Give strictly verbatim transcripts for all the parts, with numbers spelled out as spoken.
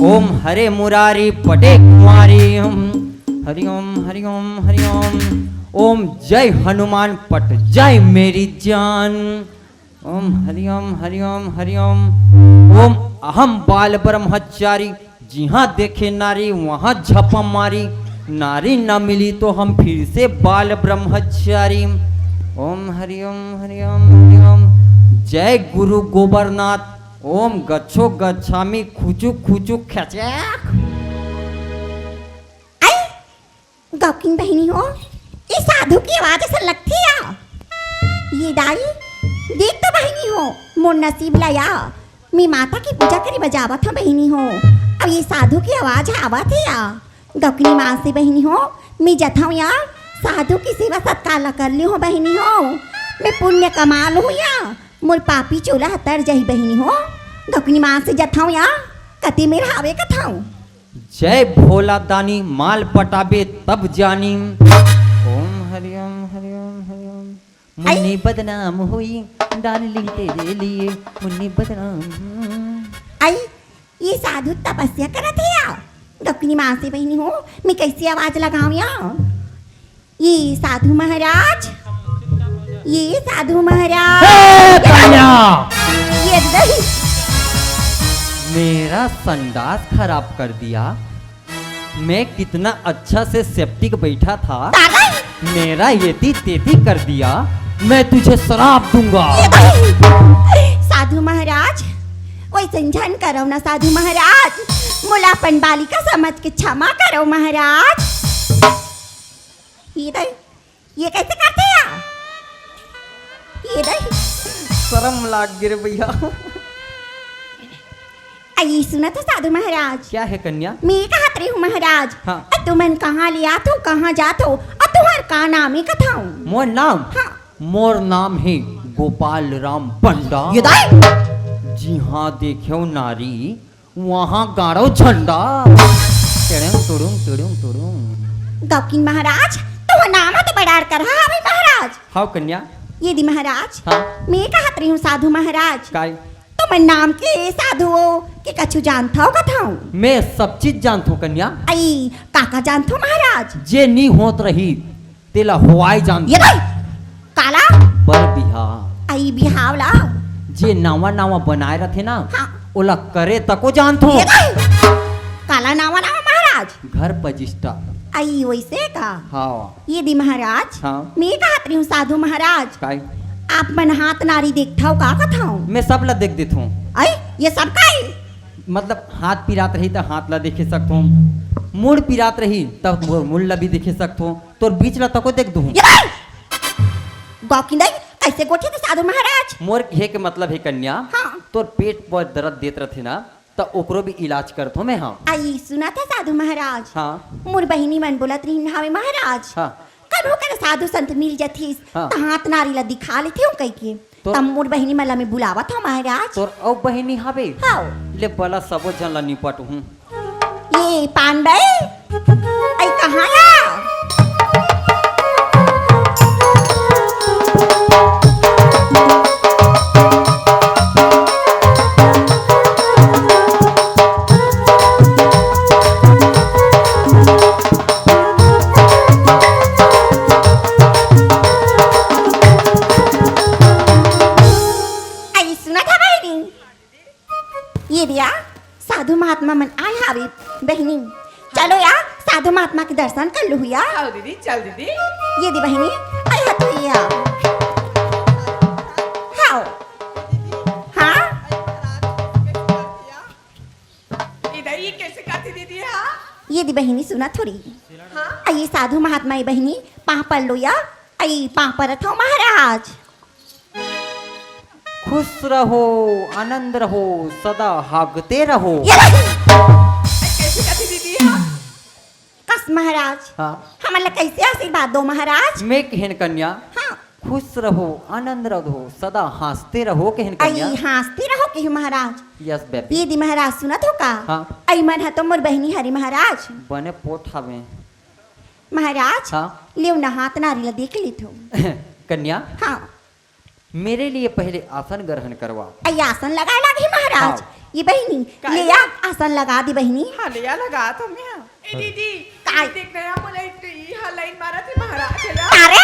ओम हरे मुरारी पटे कुमारी। ओम हरि ओम, हरि ओम, हरि ओम। ओम जय हनुमान पट जय मेरी जान। ओम हरि ओम, हरि ओम, हरि ओम। ओम अहम बाल ब्रह्मचारी, जिहाँ देखे नारी वहाँ झपम मारी, नारी न मिली तो हम फिर से बाल ब्रह्मचारी। ओम हरि ओम, हरि ओम, हरि ओम। जय गुरु गोबरनाथ। ओम गच्छो गच्छामी खुचु खुचु खचक। आई, गौकिन बहिनी हो, ये साधु के आवाज असन लगथे या? ये दाई, देख तो बहिनी हो, मोर नसीब ला या, मैं माता के पूजा करे बर जावत हंव बहिनी हो, अउ ये साधु के आवाज आवत हे या? गौकिनी माँ से बहिनी हो, मैं जथंव या, साधु के सेवा सत्कार ला कर लेहूं बहिनी हो, मैं पुण्य कमा लूं या, मोर पापी चोला ह तर जाही बहिनी हो, गौकिनी माँ से जथंव या, कति मेर हावे कथंव। जय भोला दानी, माल पटाबे तब जानी। ओम हरि ओम, हरि ओम, हरि ओम। आई। मुन्नी बदनाम होई, डार्लिंग तेरे लिए, मुन्नी बदनाम। आई, ये साधु तपस्या करत हे या? गौकिनी माँ से बहिनी हो, मैं कैसे आवाज लगाऊं या? ये साधु महाराज, ये साधु महाराज। हे कन्या! ये नहीं। मेरा संडास खराब कर दिया। मैं कितना अच्छा से सेप्टिक बैठा था। दादा! मेरा येती तेती कर दिया। मैं तुझे शराप दूंगा। ये नहीं। साधु महाराज, वैसन झन करव ना साधु महाराज। मोला अपन बालिका समझ के क्षमा करव महाराज। ये दे, ये कैसे करथे या? ये दे। शरम लाग गे रे भैया। अई सुनत हो साधु महाराज। क्या है कन्या? मैं कहत रही हूँ महाराज। हाँ। अ तुमन कहाँ ले आथो, कहाँ जाथो? अ तुम्हार का नाम है कथाऊँ? मोर नाम? हाँ। मोर नाम है गोपाल राम पंडा। ये दाई। जिहाँ देखेव नारी वहाँ गाड़ो झंडा। टिड़ुंग, टुड़ुंग, टुड़ुंग, टुड़ुंग। गौकिन महाराज, तुम्हार नाम तो बड़ा अड़कर हावे महाराज। हाव कन्या। ये दी महाराज, हाँ। मैं कहत रही हूँ साधु महाराज। काय? तुमन नाम के साधु हो कि कछु जानथव कथव? मैं सब चीज जानथव कन्या। अई, का का जानथव महाराज? जे नी होत रही, तेला होवाय जानथों। ये दे, काला? बर बिहाव। अई बिहाव ला? जे नावा नावा बनाय रथे ना, हाँ। ओला करे तको जानथों। ये दे, काला नावा नावा महाराज? घर पजिष्टा। अई वैसे का? हाँ। ये दी महाराज, हाँ। मैं कहत रही हूँ साधु महाराज। काय? आप मन हाथ नारी देखथव का कथव? मैं सब ला देख देथों। अई, ये सब काय? मतलब हाथ पिरात रही त हाथ ला देखे सकथों, मुड़ पिरात रही त मोर मुड़ ला भी देखे सकथों। तोर बीच ला तको देख दूँ। ये भाई! गौकिन दाई, कैसे गोठियाथस साधु महाराज? मोर कहे के मतलब हे कन्या, हाँ। तोर पेट बर दरद देत रथे ना, त ओकरो भी इलाज करथों मैं, हाँ। अई सुनत हव साधु महाराज। हाँ। मोर बहिनी मन बोलत रहिन हावे महाराज। हाँ। कभू कभू साधु संत मिल जथिस, हाँ। त हाथ नारी ला दिखा लेथेंव कहिके। तो त मोर बहिनी मन ला मैं बुलावत हव महाराज। तोर अउ बहिनी हावे? हाँ। ले बला सबो झन ला निपटहूँ। ये पान बे, अई कहाँ या? अई सुनत हव बहिनी? ये दिया, साधु महात्मा मन आय हावे बहिनी। चलो या, साधु महात्मा के दर्शन कर लूँ या। हाव दीदी, चल दीदी। ये दी बहिनी, अई हा तो या। हाव। हाँ? इधर ये कैसे करथे दीदी, हाँ? ये दी बहिनी सुना थोड़ी। हाँ? अई साधु महात्मा ए बहिनी, पाँव पर लो या। अई पाँव परत हव महाराज। खुश रहो, आनंद रहो, सदा हागते रहो। ये नहीं। कैसे करथे दीदी, हाँ? कस महाराज। हाँ। हमन ला कैसे आशीर्वाद दो महाराज? मैं कहेंव कन्या। हाँ। खुश रहो, आनंद रहो, सदा हाँसते रहो कहेंव कन्या। अई हाँसते रहो कहेंव महाराज। Yes baby। ये दी महाराज सुनत हो का? हाँ। अई मन ह तो मोर बहिनी हरे महाराज। बने पोठ हावे। महाराज, हाँ। लेव ना हाथ नारी ला देख लेथों। कन्या। हाँ। मेरे लिए पहले आसन ग्रहण करवा। अई आसन लगाय लागही महाराज। हाँ। ये बहिनी, काय? ले आ, आसन लगा दे बहिनी। हाँ, ले आ, लगा तो मैं। ए दीदी, काय? देख ना, मोला इतनी, ये हा लाइन मारा थे महाराज, हे ना? अरे,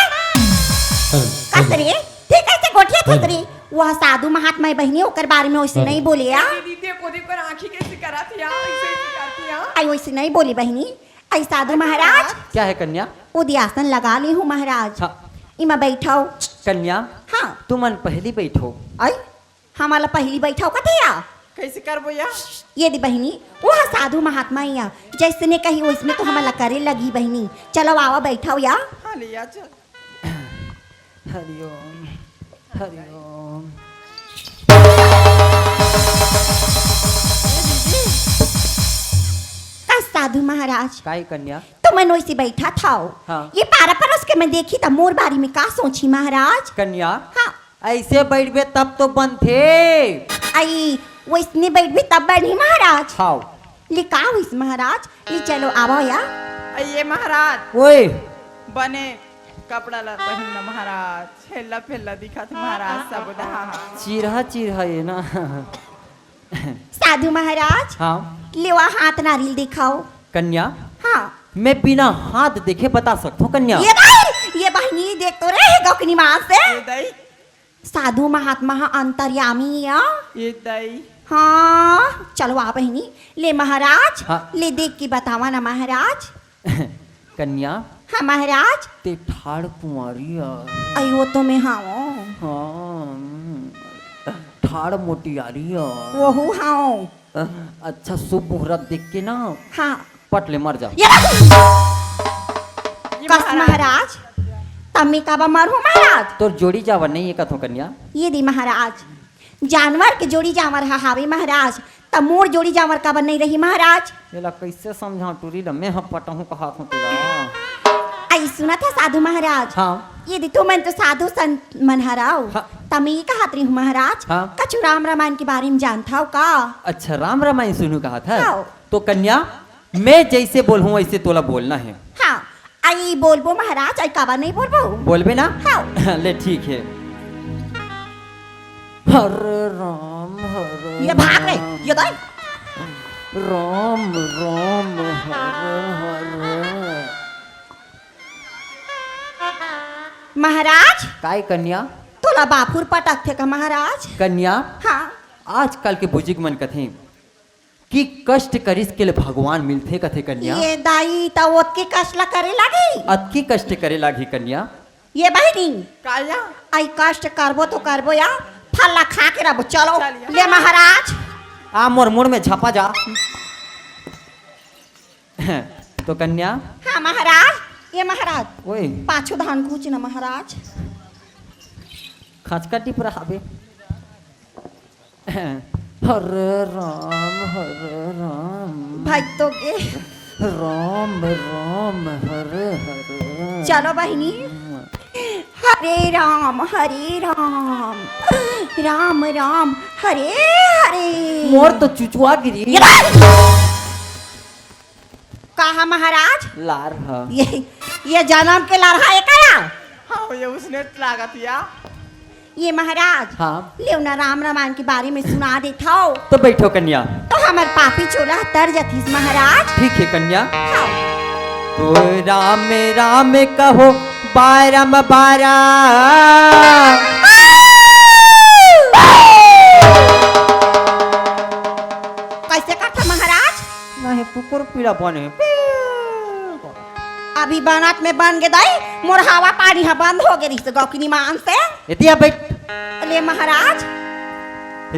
कस रे, ठीक है, ते गोठिया थस रे। वो साधु महात्मा हे बहिनी, ओकर बारे में वैसे नहीं बोले, या? ए दीदी, देखो, देखो, आँखी कैसे करा थी, या? ऐसे, ऐसे करती, या? आई वैसे नहीं बोली बहिनी, आई साधु महाराज। क्या है कन्या? वो दे आसन लगा ली हूँ महाराज। हाँ। इमा बैठाओ। कन्या, हाँ। तुमन पहली बैठो। आई? हमला पहिली बइठाव कथे या? कैसे करबो या? ये दे बहिनी, वो हा साधु महात्मा या, जैसने कही वैसने तो हमला करे लगही बहिनी। चलो आवा बइठाव या। हाँ, ले आ चल। हरिओम, हरिओम। का साधु महाराज? काय कन्या? तुमन वैसे बइठा था। हाँ। ये पारा परोस के मैं देखी त मोर बारे में का सोची महाराज? कन्या। हाँ। ऐसे बैठबे तब तो बनथे। आई, वैसने बैठबे तब बनही महाराज। हाव। ले का होइस महाराज? ले चलो आवा या। ये महाराज। ओए। बने कपड़ा ला पहिन ना महाराज। हेल्ला फेल्ला दिखत महाराज सब। हाँ, हाँ। चिरहा चिरहा ये ना। साधु महाराज। हाँ। लेवा हाथ नारियल दिखाओ। कन्या। हाँ। मैं बिना हाथ देखे बता सकता हूँ कन्या। ये दाई, ये बहिनी देख तो रे गौकनी माँ से। ये दाई। साधु महात्मा हा अंतर्यामी या। ये दाई। हाँ, चलो आ बहिनी। ले महाराज, हाँ। ले देख के बतावा ना महाराज। कन्या। हाँ महाराज। ते ठाड़ कुंवारी आ। अयो तो मैं हाओ। हाँ। ठाड़ मोटियारी आ। वहू हाओ। अच्छा शुभ मुहूर्त देख के ना। हाँ। पट ले मर जा। ये कस महाराज। महाराज, तमे काबा मरहू महाराज? तोर जोड़ी जावर नहीं है कथो कन्या। ये दे महाराज, जानवर के जोड़ी जावर हा हावे महाराज, त मोर जोड़ी जावर काबर नहीं रही महाराज? एला कैसे समझाऊं टूरी ल, मैं ह पटहूं कहात हूं तेला। आई सुनत हा साधु महाराज। हाँ। ये दे तुमन तो साधु संत मन हराव। हाँ। त मैं ये कहत रही हूँ महाराज, हाँ। कछु राम रामायण के बारे में जानत हव का? अच्छा, राम रामायण सुनू कहत हा? हाँ। तो कन्या, मैं जैसे बोलहूँ वैसे तोला बोलना है। हाँ, आई बोलबो महाराज, आई काबर नहीं बोलबो? बोलबे ना? हाँ। ले ठीक है। हरे राम, हरे ये भाग रे, राम। ये दाई। राम, राम, हरे, हरे। महाराज। काय कन्या? तोला बाफुर पटकथे का महाराज? कन्या। हाँ। आजकल के बुजुर्ग मन कथे, कि कष्ट करिस के ले भगवान मिलथे कथे कन्या। ये दाई, त ओतकी कष्ट ला करे लागी? अतकी कष्ट करे लागी कन्या। ये बहिनी। काया? आई कष्ट करबो तो करबो या, फल ला खा के रहबो। चलो, चल या। ले महाराज। आ मोर मुड़ में झपा जा। तो कन्या। हाँ महाराज, ये महाराज। ओए। पाछू धान कूच ना महाराज। खचका टिप रहा बे। हरे राम, हरे राम। भाई तो के। राम, राम, हरे, हरे। चलो बहिनी। हरे राम, हरे राम, राम, राम, हरे, हरे। मोर तो चुचुआ गिरी। ये कहा महाराज? लार ह। ये, ये जनम के लार हा, ये काया? हाँ, ये उसने लागत या। ये महाराज, हाँ। लेव ना राम रामायण के बारे में सुना देथव। तो बैठो कन्या। तो हमर पापी चोला तर जथीस महाराज। ठीक है कन्या। हाँ। तो राम राम कहो बारम बारा। कैसे कथा महाराज? नहीं, कुकुर पीला बने। अभी बनत में बन गे दाई, मोर हवा पानी ह बंद हो गे रहिस गौकिनी मान से। एतिया बैठ। ले महाराज।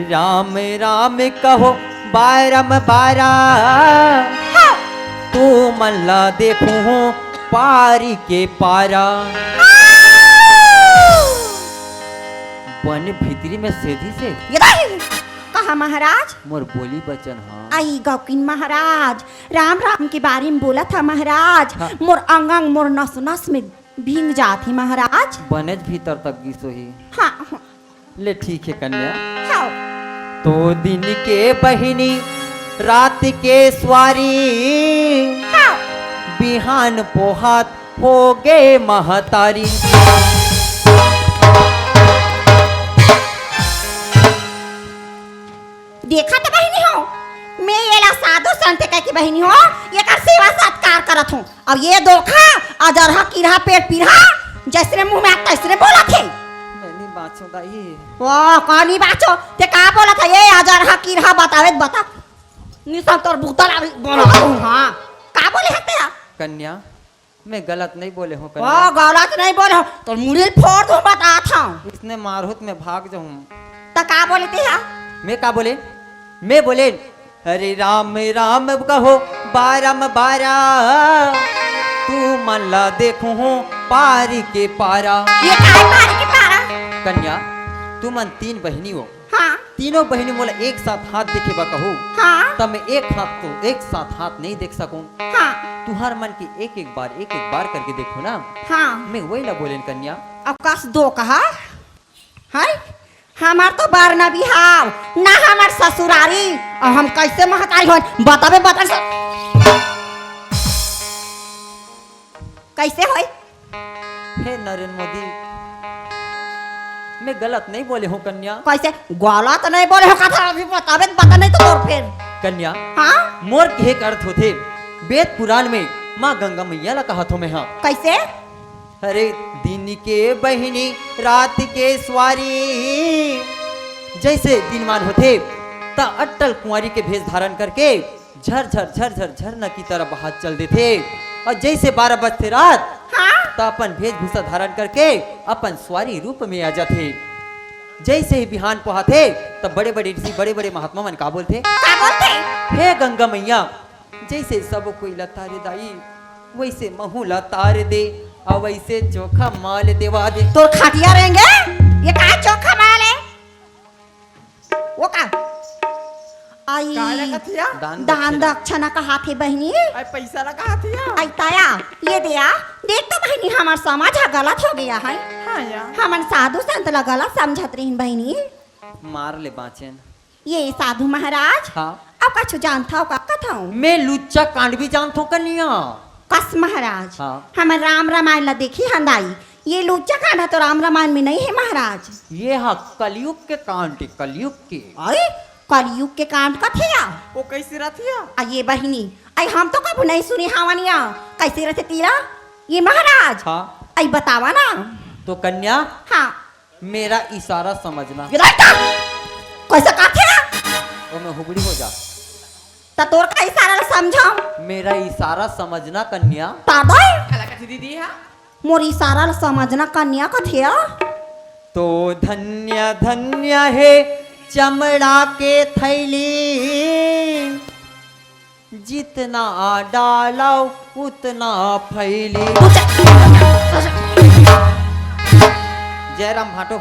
राम राम कहो बारम बारा। हाँ। तू मन ला देखूं पारी के पारा। हाँ। बन भीतरी में सेधी से। ये दाई। कहा महाराज? मोर बोली बचन हा। आई गौकिन महाराज, राम राम के बारे में बोलत हा महाराज। हाँ। मोर अंग अंग, मोर नस नस में भींग जात ही महाराज। बनेच भीतर तक गिस होही। हाँ। ले ठीक है कन्या। हाँ। तो दिन के बहिनी, रात के स्वारी। हाँ। बिहान पोहात हो गे महतारी। देखा तो बहिनी मैं एला साधु संत कहिके बहिनी हो, एकर सेवा सत्कार करत हूँ। अउ ये दोखा, अजरहा, किरहा, पेट पिरहा, जइसने मुँह में आथे तइसने बोलत हे। मैं नहीं बाँचो दाई। ओ, का नहीं बाँचो? ते का बोलत हे? ये अजरहा, किरहा बतावे त बता। निसन तोर बुता ला बोलत हूँ, हाँ। का बोले हस ते? कन्या, मैं गलत नहीं बोले हूँ ओ, कन्या। गलत नहीं बोले हो, तोर मुड़ी ल फोर दूँ, बतात हूँ। इसने मारहू त मैं भाग जाहूँ। त का बोले ते हा? मैं का बोले? मैं बोले, "हरे राम राम कहो, बारम बारा, तू मन ला देखहूँ पारी के पारा।" ये काय पारी के पारा? कन्या, तुमन तीन बहिनी हो। हाँ। तीनों बहिनी मोला एक साथ हाथ देखे बर कहू, हाँ। त मैं एक हाथ तो, एक साथ हाथ नहीं देख सकूं। हाँ। तुहर मन के एक एक बार, एक एक बार करके देखो ना। हाँ। मैं वही ला बोलेन कन्या। अब कस दो कहा? हाय, हमार तो बार ना बिहाव, ना हमार ससुरारी, अब हम कैसे महतारी होन? बताबे, बता स-, कैसे होय? हे नरेंद्र मोदी, मैं गलत नहीं बोले हूँ कन्या। कैसे गलत नहीं बोले हो? कथा अभी बताबे त बता, नहीं तो तोर फेर। कन्या, हाँ? मोर कहे के अर्थ होथे, वेद पुराण में माँ गंगा मैया ला कहत हो मैं हा। कैसे? अरे, दिन के बहिनी, रात के स्वारी, जैसे दिनमान होथे, त अटल कुंवारी के भेष धारण करके झर झर झर झर झरना की तरह बहात चल देथे। अउ जैसे बारह बजथे रात, हाँ? त अपन भेषभूषा धारण करके अपन स्वारी रूप में आ जाथे। जैसे ही बिहान पोहाथे, त बड़े बड़े ऋषि, बड़े बड़े महात्मा मन का बोलथे? का बोलथे? हे गंगा मैया, जैसे सब कोई ला तारे दाई, वैसे महू ला तार दे, अउ वैसे चोखा माल देवा दे। तोर खटिया रेंगे, ये का चोखा माल हे? वो का? आई, का ला कथिया? दान दान दक्षिणा। दक्षिणा कहाथे बहिनी। आई, पैसा ला कहाथिया? आई ताया, ये दे आ, देख तो बहिनी, हमार समाज ह गलत हो गया है। हाँ या। हमन साधु संत ला गलत समझत रहिन बहिनी। मार ले बाँचेन। ये साधु महाराज, हाँ। अब कछु जानथव का कथव? मैं लुच्चा कांड भी जानथव कन्या। कस महाराज, हाँ। हमर राम रामायण ला देखी हंदाई, ये लुच्चा कांड ह तो राम रामायण में नहीं हे महाराज। ये हा कलयुग के कांड हे, कलयुग के। अरे, कलयुग के कांड कथे या? वो कैसे रथे या? आ ये बहिनी, आई हम तो कभू नहीं सुने हावन या, कैसे रथे तेला? ये महाराज, हाँ। आई बतावा ना। तो कन्या, हाँ। मेरा इशारा समझना। ये देख तो, कैसे कथे? ओ मैं हुबड़ी हो जा। त तोर का इशारा ला समझाव? मेरा इशारा समझना कन्या। तादय? काला कथे दीदी हा? मोर इशारा ला समझना कन्या कथे। तो धन्य धन्य हे चमड़ा के थैली, जितना डालो उतना फैली। जय राम भाटो।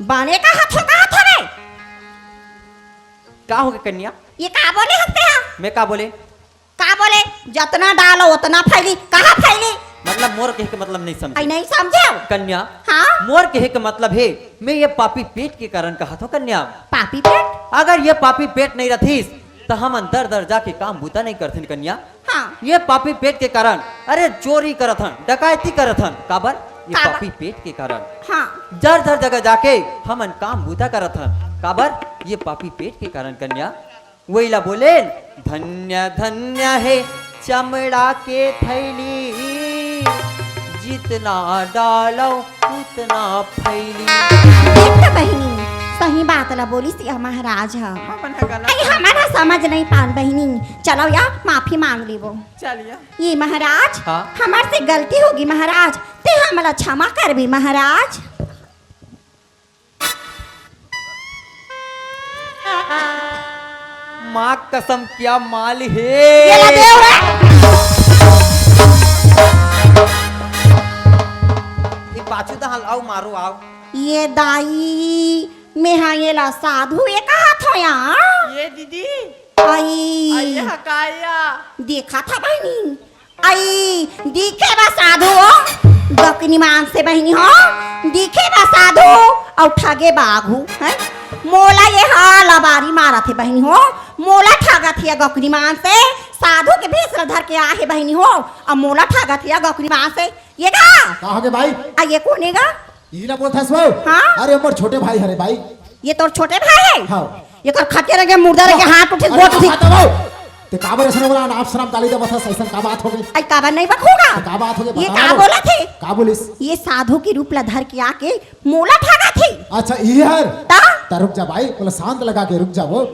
बाने का हाथ हो, का हाथ हो रे? का हो गे कन्या? ये का बोले हंसते हैं? मैं का बोले? का बोले? जतना डालो उतना फैली। कहाँ फैली? मतलब मोर कहे के मतलब नहीं समझे। आई नहीं समझे? कन्या, हाँ? मोर कहे के मतलब हे, मैं ये पापी पेट के कारण कहा थो कन्या। पापी पेट? अगर ये पापी पेट नहीं रथिस, त हमन दर दर जाके काम बूता नहीं करथिन कन्या। हाँ। ये पापी पेट के कारण, अरे चोरी करथन, डकैती करथन, काबर? ये काबर? पापी पेट के कारण। हाँ। जर जर जगह जाके हमन काम बूता करथन, काबर? ये पापी पेट के कारण कन्या। वही ला बोलेन, धन्य धन्य हे चमड़ा के थैली, जितना डालो उतना फैली। देख तो बहिनी, सही बात ला बोलिस या महाराज ह। हमन ह गलत अरे, हमन ह समझ नहीं पान बहिनी। चलो या, माफी मांग लेबो। चलिया। ये महाराज, हाँ? हमर से गलती होगी महाराज, ते हमला क्षमा करबे महाराज। माँ कसम क्या माल हे। ये ला देव रे। ये पाछू दहाल आओ, मारो आओ। ये दाई, मेहा ये ला साधु ये कहा थो या? ये दीदी। आई। आई हा काया। देखा था बहिनी। आई, दिखे बा साधु, गकनी मान से बहिनी हो, दिखे बा साधु, अउ ठगे बा आघू, हैं? मोला ये हा लबारी मारत हे बहिनी हो, मोला ठगत हे गकनी मान से, साधु के भेष ला धर के आ हे बहिनी हो, अउ मोला ठगत हे गकनी मान से, ये गा? का हो गे भाई? आ ये कोन हे गा? इही ला बोलथस वो? हाँ? अरे मोर छोटे भाई हरे भाई। ये तोर छोटे भाई हे? हाँ। एकर खटिया रखे, मुर्दा रखे, हाँ। हाथ उठे, अरे, गोठ उठे। बात हो। ते काबर अइसन बोला, नाम शरम गाली देवत हस, अइसन का बात हो गई? अई काबर नहीं बकूंगा? ते का बात हो गई, ये बता का ना। बोलथे? का बोलिस? ये साधु के रूप ला धर के आके मोला ठगा थे। अच्छा, ये हर? ता? ता रुक जा भाई, बोला शांत लगा के रुक जा वो।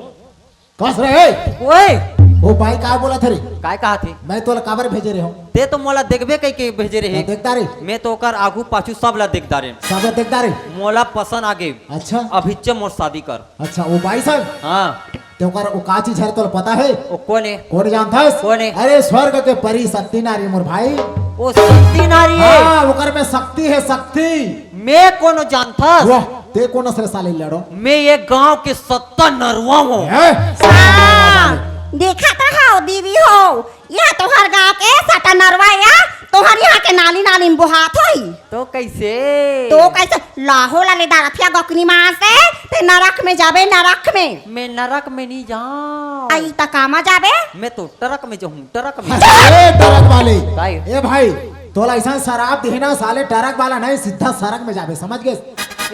कस रे, ए? ओए! ओ भाई, का बोलथे रे? काय कहा थे? मैं तोला काबर भेजे रहे हूँ? ते तो मोला देखबे कई के भेजे रहे। हाँ, देखता रे। मैं तो ओकर आगू पाछू सब ला देखता रे। सब ला देखता रे। मोला पसंद आ गे। अच्छा। अभिच्चे मोर शादी कर। अच्छा, वो भाई साहब? हाँ। ते ओकर, वो का चीज हरे, तोला पता हे? वो कोन हे? कोन जानथस? कोन हे? अरे, स्वर्ग के परी सती नारी, मोर भाई। वो सती नारी हे? हाँ, ओकर में शक्ति हे, शक्ति। मैं कोनो जानथस? वाह, ते कोन से साले लड़ो? मैं ये गांव के सत्ता नरवा हूँ। हैं? हाँ, देखत रहो, देवी हो, ये तोहर गांव के सत्ता नरवा या, तोहर यहाँ के नाली नाली में बोहात होई। तो कैसे? तो कैसे? लाहो ला ले दारफिया गकनी मार से, ते नरक में जाबे, नरक में। मैं नरक में नहीं जाऊँ। आई त कामा जाबे? मैं तो ट्रक में जाऊँ, ट्रक में। ए, ट्रक वाले। भाई। ए भाई, तोला अइसन शराब देहे ना साले, ट्रक वाला नहीं, सीधा सड़क में जाबे, समझ गे?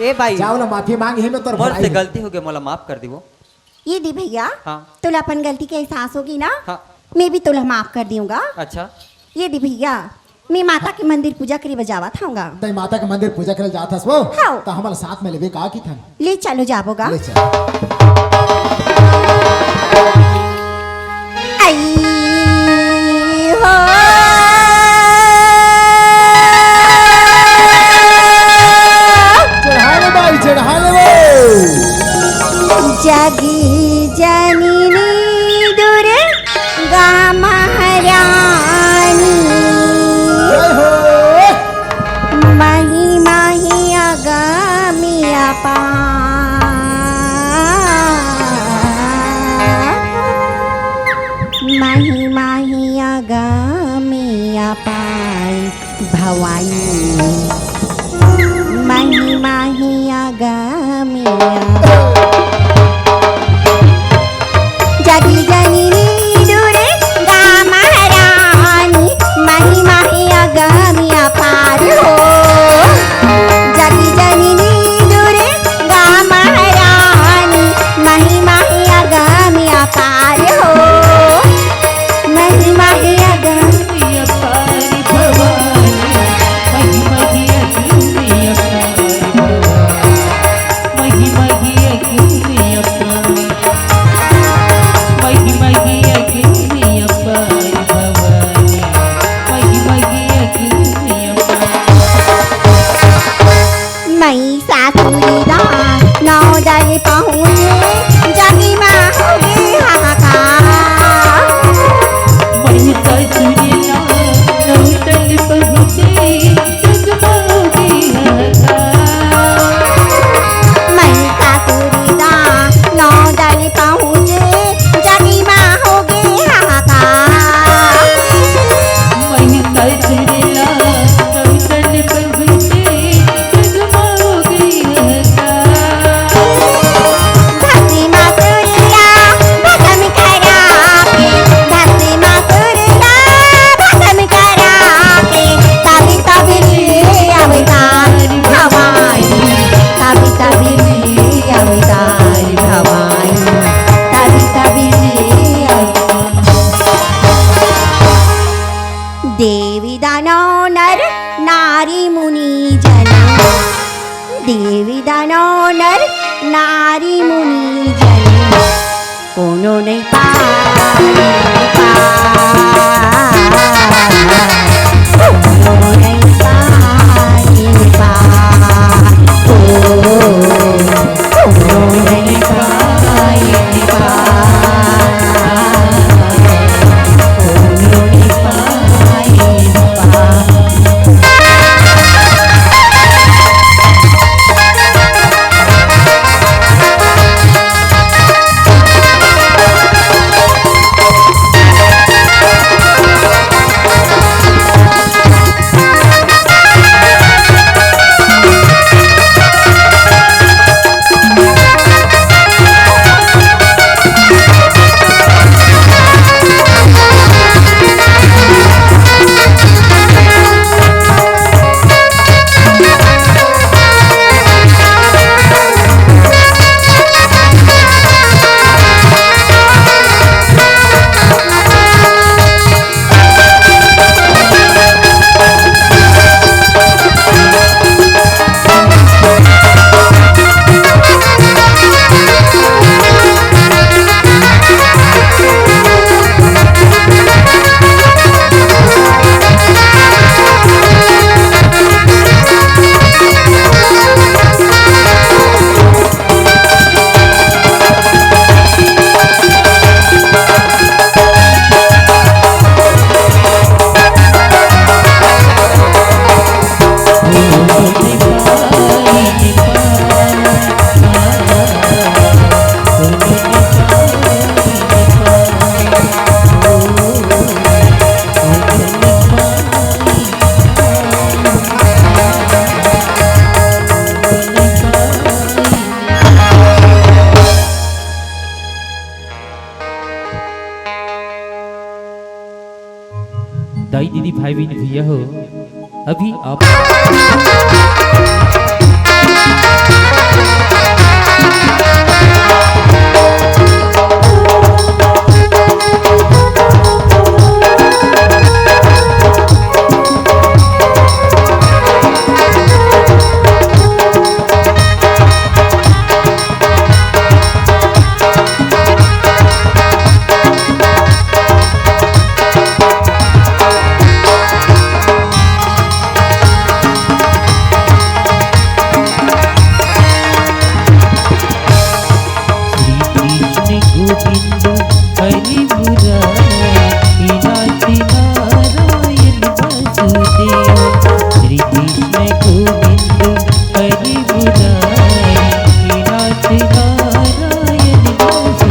ए भाई, जाओ ना, माफी मांग, हे मैं तोर मोर भलाई से हूँ। गलती हो गई, मोला माफ कर दिवो। ये दे भैया, हाँ। तोला अपन गलती के एहसास होगी ना? हाँ। मैं भी तोला माफ कर दूंगा। अच्छा। ये दे भैया, मैं माता के मंदिर पूजा करे बर जावत हूँगा। तै माता के मंदिर पूजा करे जात हस वो? हाँ। त हमला साथ में लेबे का किथन? ले चलो जाबो गा। ले चल। आई हो। चढ़ा ले भाई, चढ़ा ले वो। जागी जननी दुर्गा महारानी। जय हो। महिमा ही अगम्य अपार। महिमा ही अगम्य अपार भवानी। महिमा ही अगम्य। जगी जननी दुर्गा महारानी, महिमा ही अगम्य अपार हो। जगी जननी दुर्गा महारानी, महिमा ही अगम्य अपार हो। महिमा ही अगम्य अपार भवानी, महिमा ही अगम्य अपार भवानी, महिमा ही अगम्य अपार। महिमा ही अगम्य अपार भवानी, महिमा ही अगम्य अपार। महिषासुर दा नौ दल पहुँचे, जगी मा होगे हाहाकार। महिषासुर दा नौ दल पहुँचे, जगी मा होगे हाहाकार। महिषासुर दा नौ दल पहुँचे, जगी मा होगे हाहाकार। महिषासुर दा नौ दल पहुँचे, जगी मा होगे हाहाकार। भस्म सुर ला भस्म करा के, भस्म सुर ला भस्म करा के, तब तब ले अवतार भवानी, तब तब ले अवतार भवानी, तब तब ले अवतार। देवी दानव नर नारी मुनि जन, देवी दानव नर नारी मुनि जन, कोनो नहीं पाए पार, कोनो नहीं पाए पार, ओ, कोनो नहीं पाए पार, कोनो नहीं पाए पार। दाई दीदी भाई बहन भैया हो, अभी आप श्री कृष्ण गोविंद हरि मुरारी, नाथ नारायण वासुदेव। श्री कृष्ण गोविंद हरि मुरारी, नाथ नारायण वासुदेव।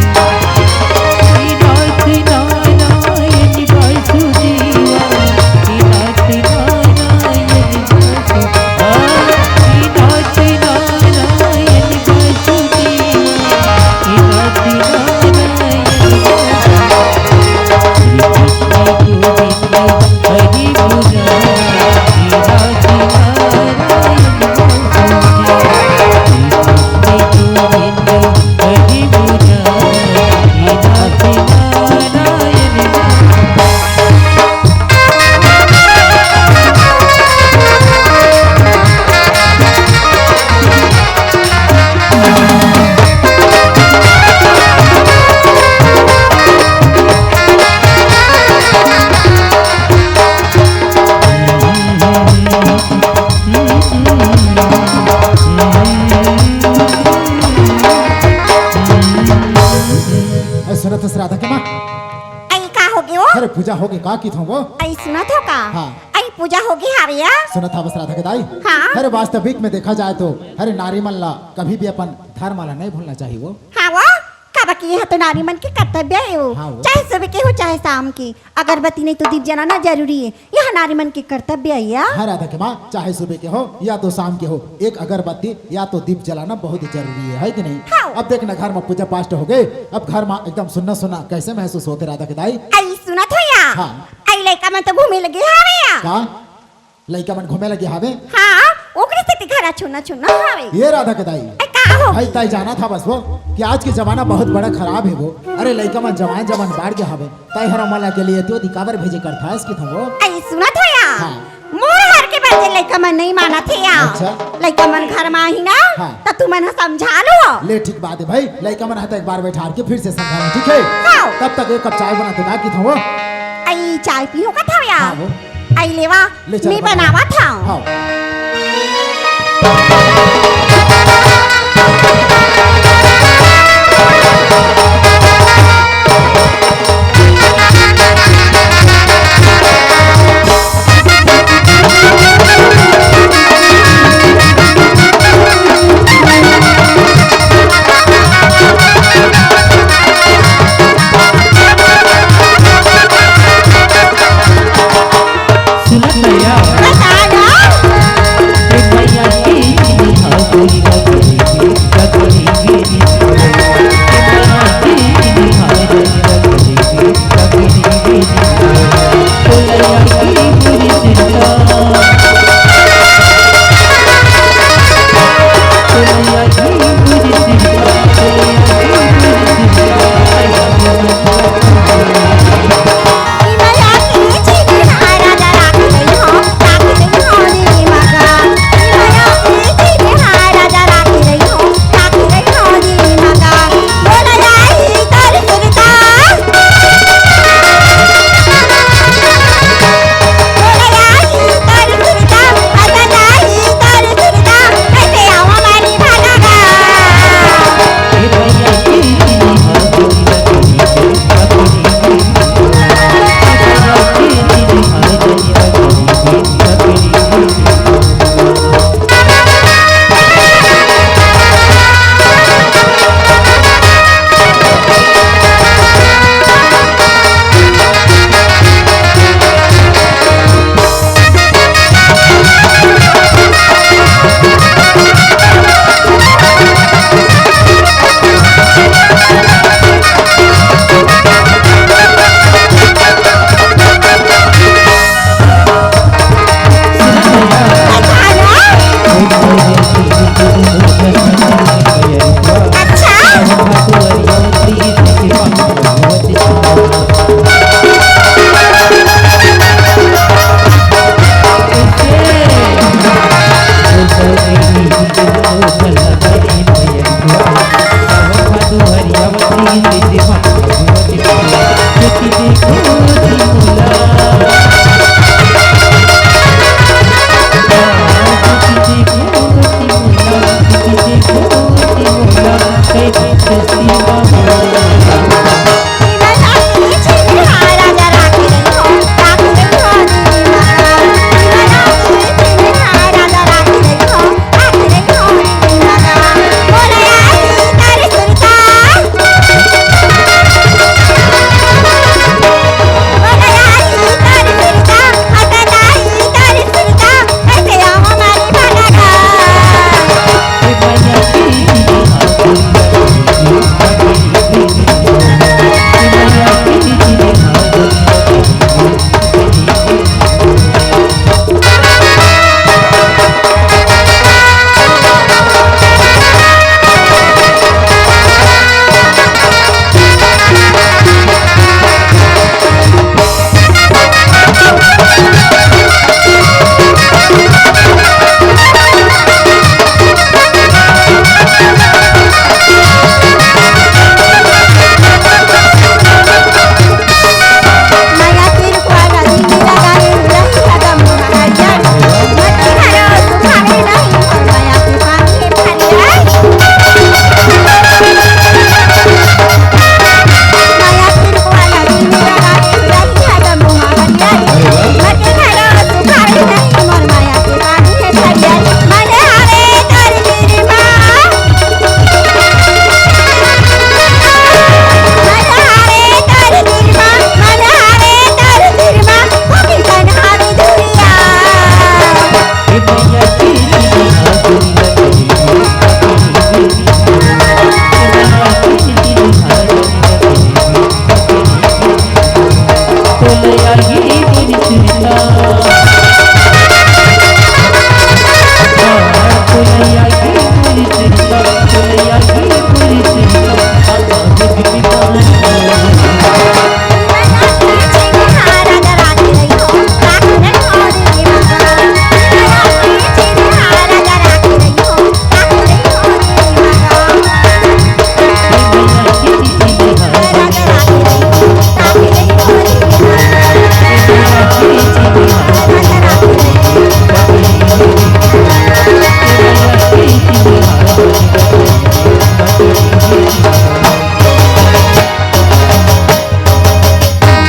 नाथ नारायण वासुदेव, नाथ नारायण वासुदेव। ए, सुनत हस राधा के माँ? अई का होगे वो? अरे पूजा होगे का किथों वो? अई सुनत हो का? हाँ। अई पूजा होगे हावे या? सुनत हवस राधा के दाई? हाँ। अरे वास्तविक में देखा जाए तो, अरे नारी मन ला कभी भी अपन धर्म ला नहीं भूलना चाहिए वो। हाँ वो, काबर कि यह तो नारी मन के कर्तव्य हे वो। हाँ वो। चाहे सुबह के हो, चाहे शाम के। अगरबत्ती नहीं तो दीप जलाना जरूरी हे। यह नारी मन के कर्तव्य हे या। हाँ राधा के माँ, चाहे सुबह के हो या तो शाम के हो, एक अगरबत्ती या तो दीप जलाना बहुत ही जरूरी हे, है कि नहीं? हाँ। अब देख ना, घर में पूजा पाठ होगे, अब घर में एकदम सुन्ना सुन्ना कैसे महसूस होथे राधा के दाई? अई सुनत हो या? हाँ। अई लइका मन तो घूमे लगे हावे या? का? लइका मन घूमे लगे हावे? हाँ, ओकरे सेती घर ह सुन्ना सुन्ना हावे। ये राधा के दाई। अई का हो? भाई ताई जानत हवस वो कि आज के जमाना बहुत बड़ा खराब हे वो। अरे लइका मन जवान जवान बाढ़ गे हावे। ताई हर हमला के लिए तो दिखावर भेजे करथस किथों वो। अई सुनत हो या? हाँ। मोर हर के बात लइका मन नहीं मानत हे या। अच्छा। लइका मन घर में आही ना, हाँ। त तुमन ह समझा लो। ले ठीक बात हे भाई, लइका मन ह त एक बार बैठार के फिर से समझा लो, ठीक हे? हाँ। तब तक एक कप चाय बना दे का किथों वो। अई चाय पीहू कथव या? हाँ वो। अई लेवा, ले चल, मैं बना। बनावत हंव। हाँ। सुनत भैया। बता ना। ए भैया की निहार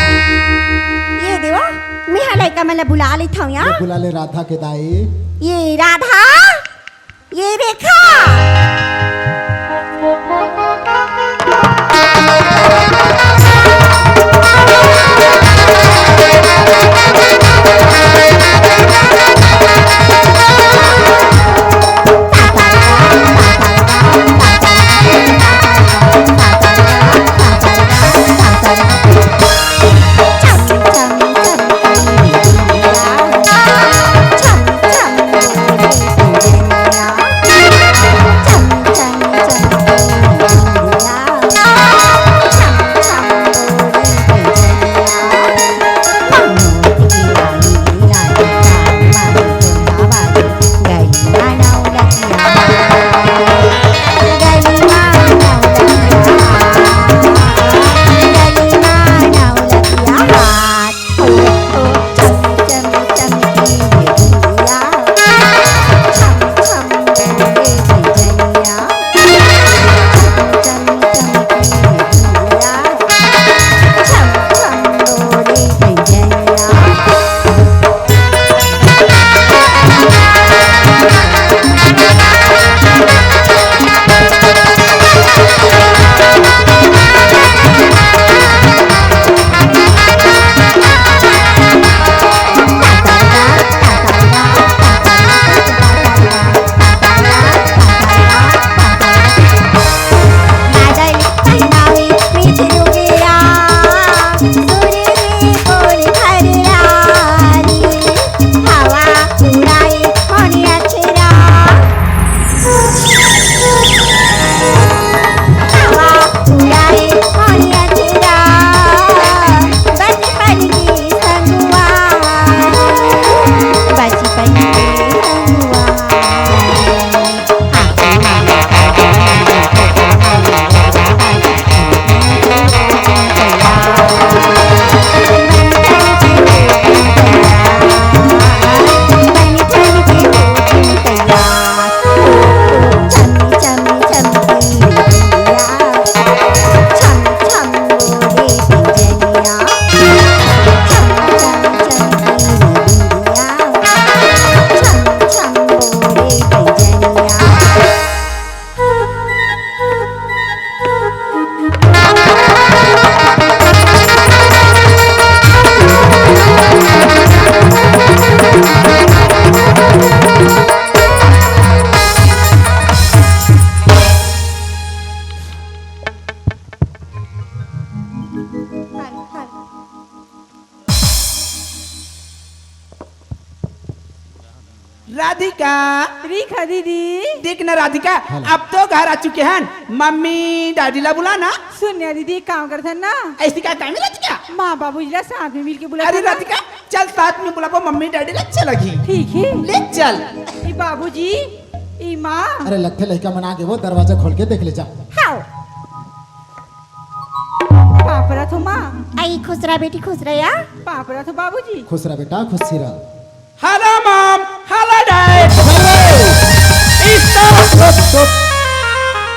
ये देवा, मैं हा लइका मन ला बुला लेथव या। ये बुला ले राधा के दाई। ये राधा, ये रेखा। राधिका। रिखा दीदी। देख ना राधिका, अब तो घर आ चुके हन। मम्मी डैडी ला बुला ना। सुन ना दीदी, एक काम करथन ना। अइसे का काम हे राधिका? माँ बाबूजी ला साथ में मिलके बुला अरे ना। राधिका, चल साथ में बुलाबो मम्मी डैडी ला, अच्छा लगही। ठीक हे। ले चल। ई बाबूजी, ई माँ। अरे लगथे लइका मन आगे, वो दरवाजा खोल के देख ले जा। हाव। पाँव परत हों माँ। आई खुश रह बेटी, खुश रह या। पाँव परत हों बाबूजी। खुश रह बेटा, खुशी रह। Hello mom, hello dad। Hello। Stop।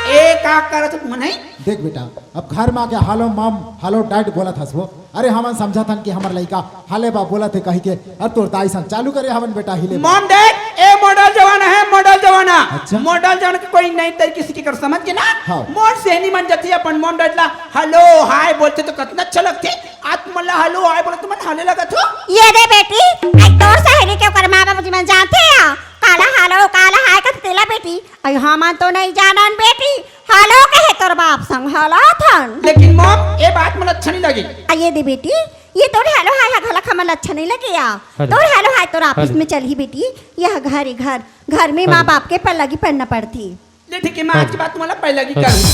ए का करत हो तुमन? देख बेटा, अब घर में आके hello mom, hello dad बोलत हस वो। अरे हमन समझत हन कि हमर लइका हिले बा बोलत हे कहिके, अब तोर दाई संग चालू करे हवन बेटा हिले बा। Mom dad, ए modern जमाना हे, modern जमाना। अच्छा। Modern जमाना के कोई नई तरीके से कर समझ के ना। हाँ। मोर सेहनी मन जथे अपन mom dad ला hello hi बोलथे तो कतना अच्छा लगथे। आज तुमन ला hello hi बोलत तुमन हिले लगत हो। ये दे बेटी, आज तोर सहेली के ओकर माँ बाबूजी मन जानथे या? काला hello, काला hi कथे तेला बेटी। अई हमन तो नइ जानन बेटी, hello कहे तोर बाप संग hello थन। लेकिन mom, ए बात मोला अच्छा नइ लगे। आ ये दे बेटी, ये तोर hello hi ह घलक हमन ला अच्छा नइ लगे या। अरे। तोर hello hi तोर office अरे। में चलही बेटी, यह घर ए घर, घर में माँ अरे। बाप के पल्लगी पड़ना पड़थे। ले ठीक हे, मैं आज के बाद तुम्हारा पहला की करूँ।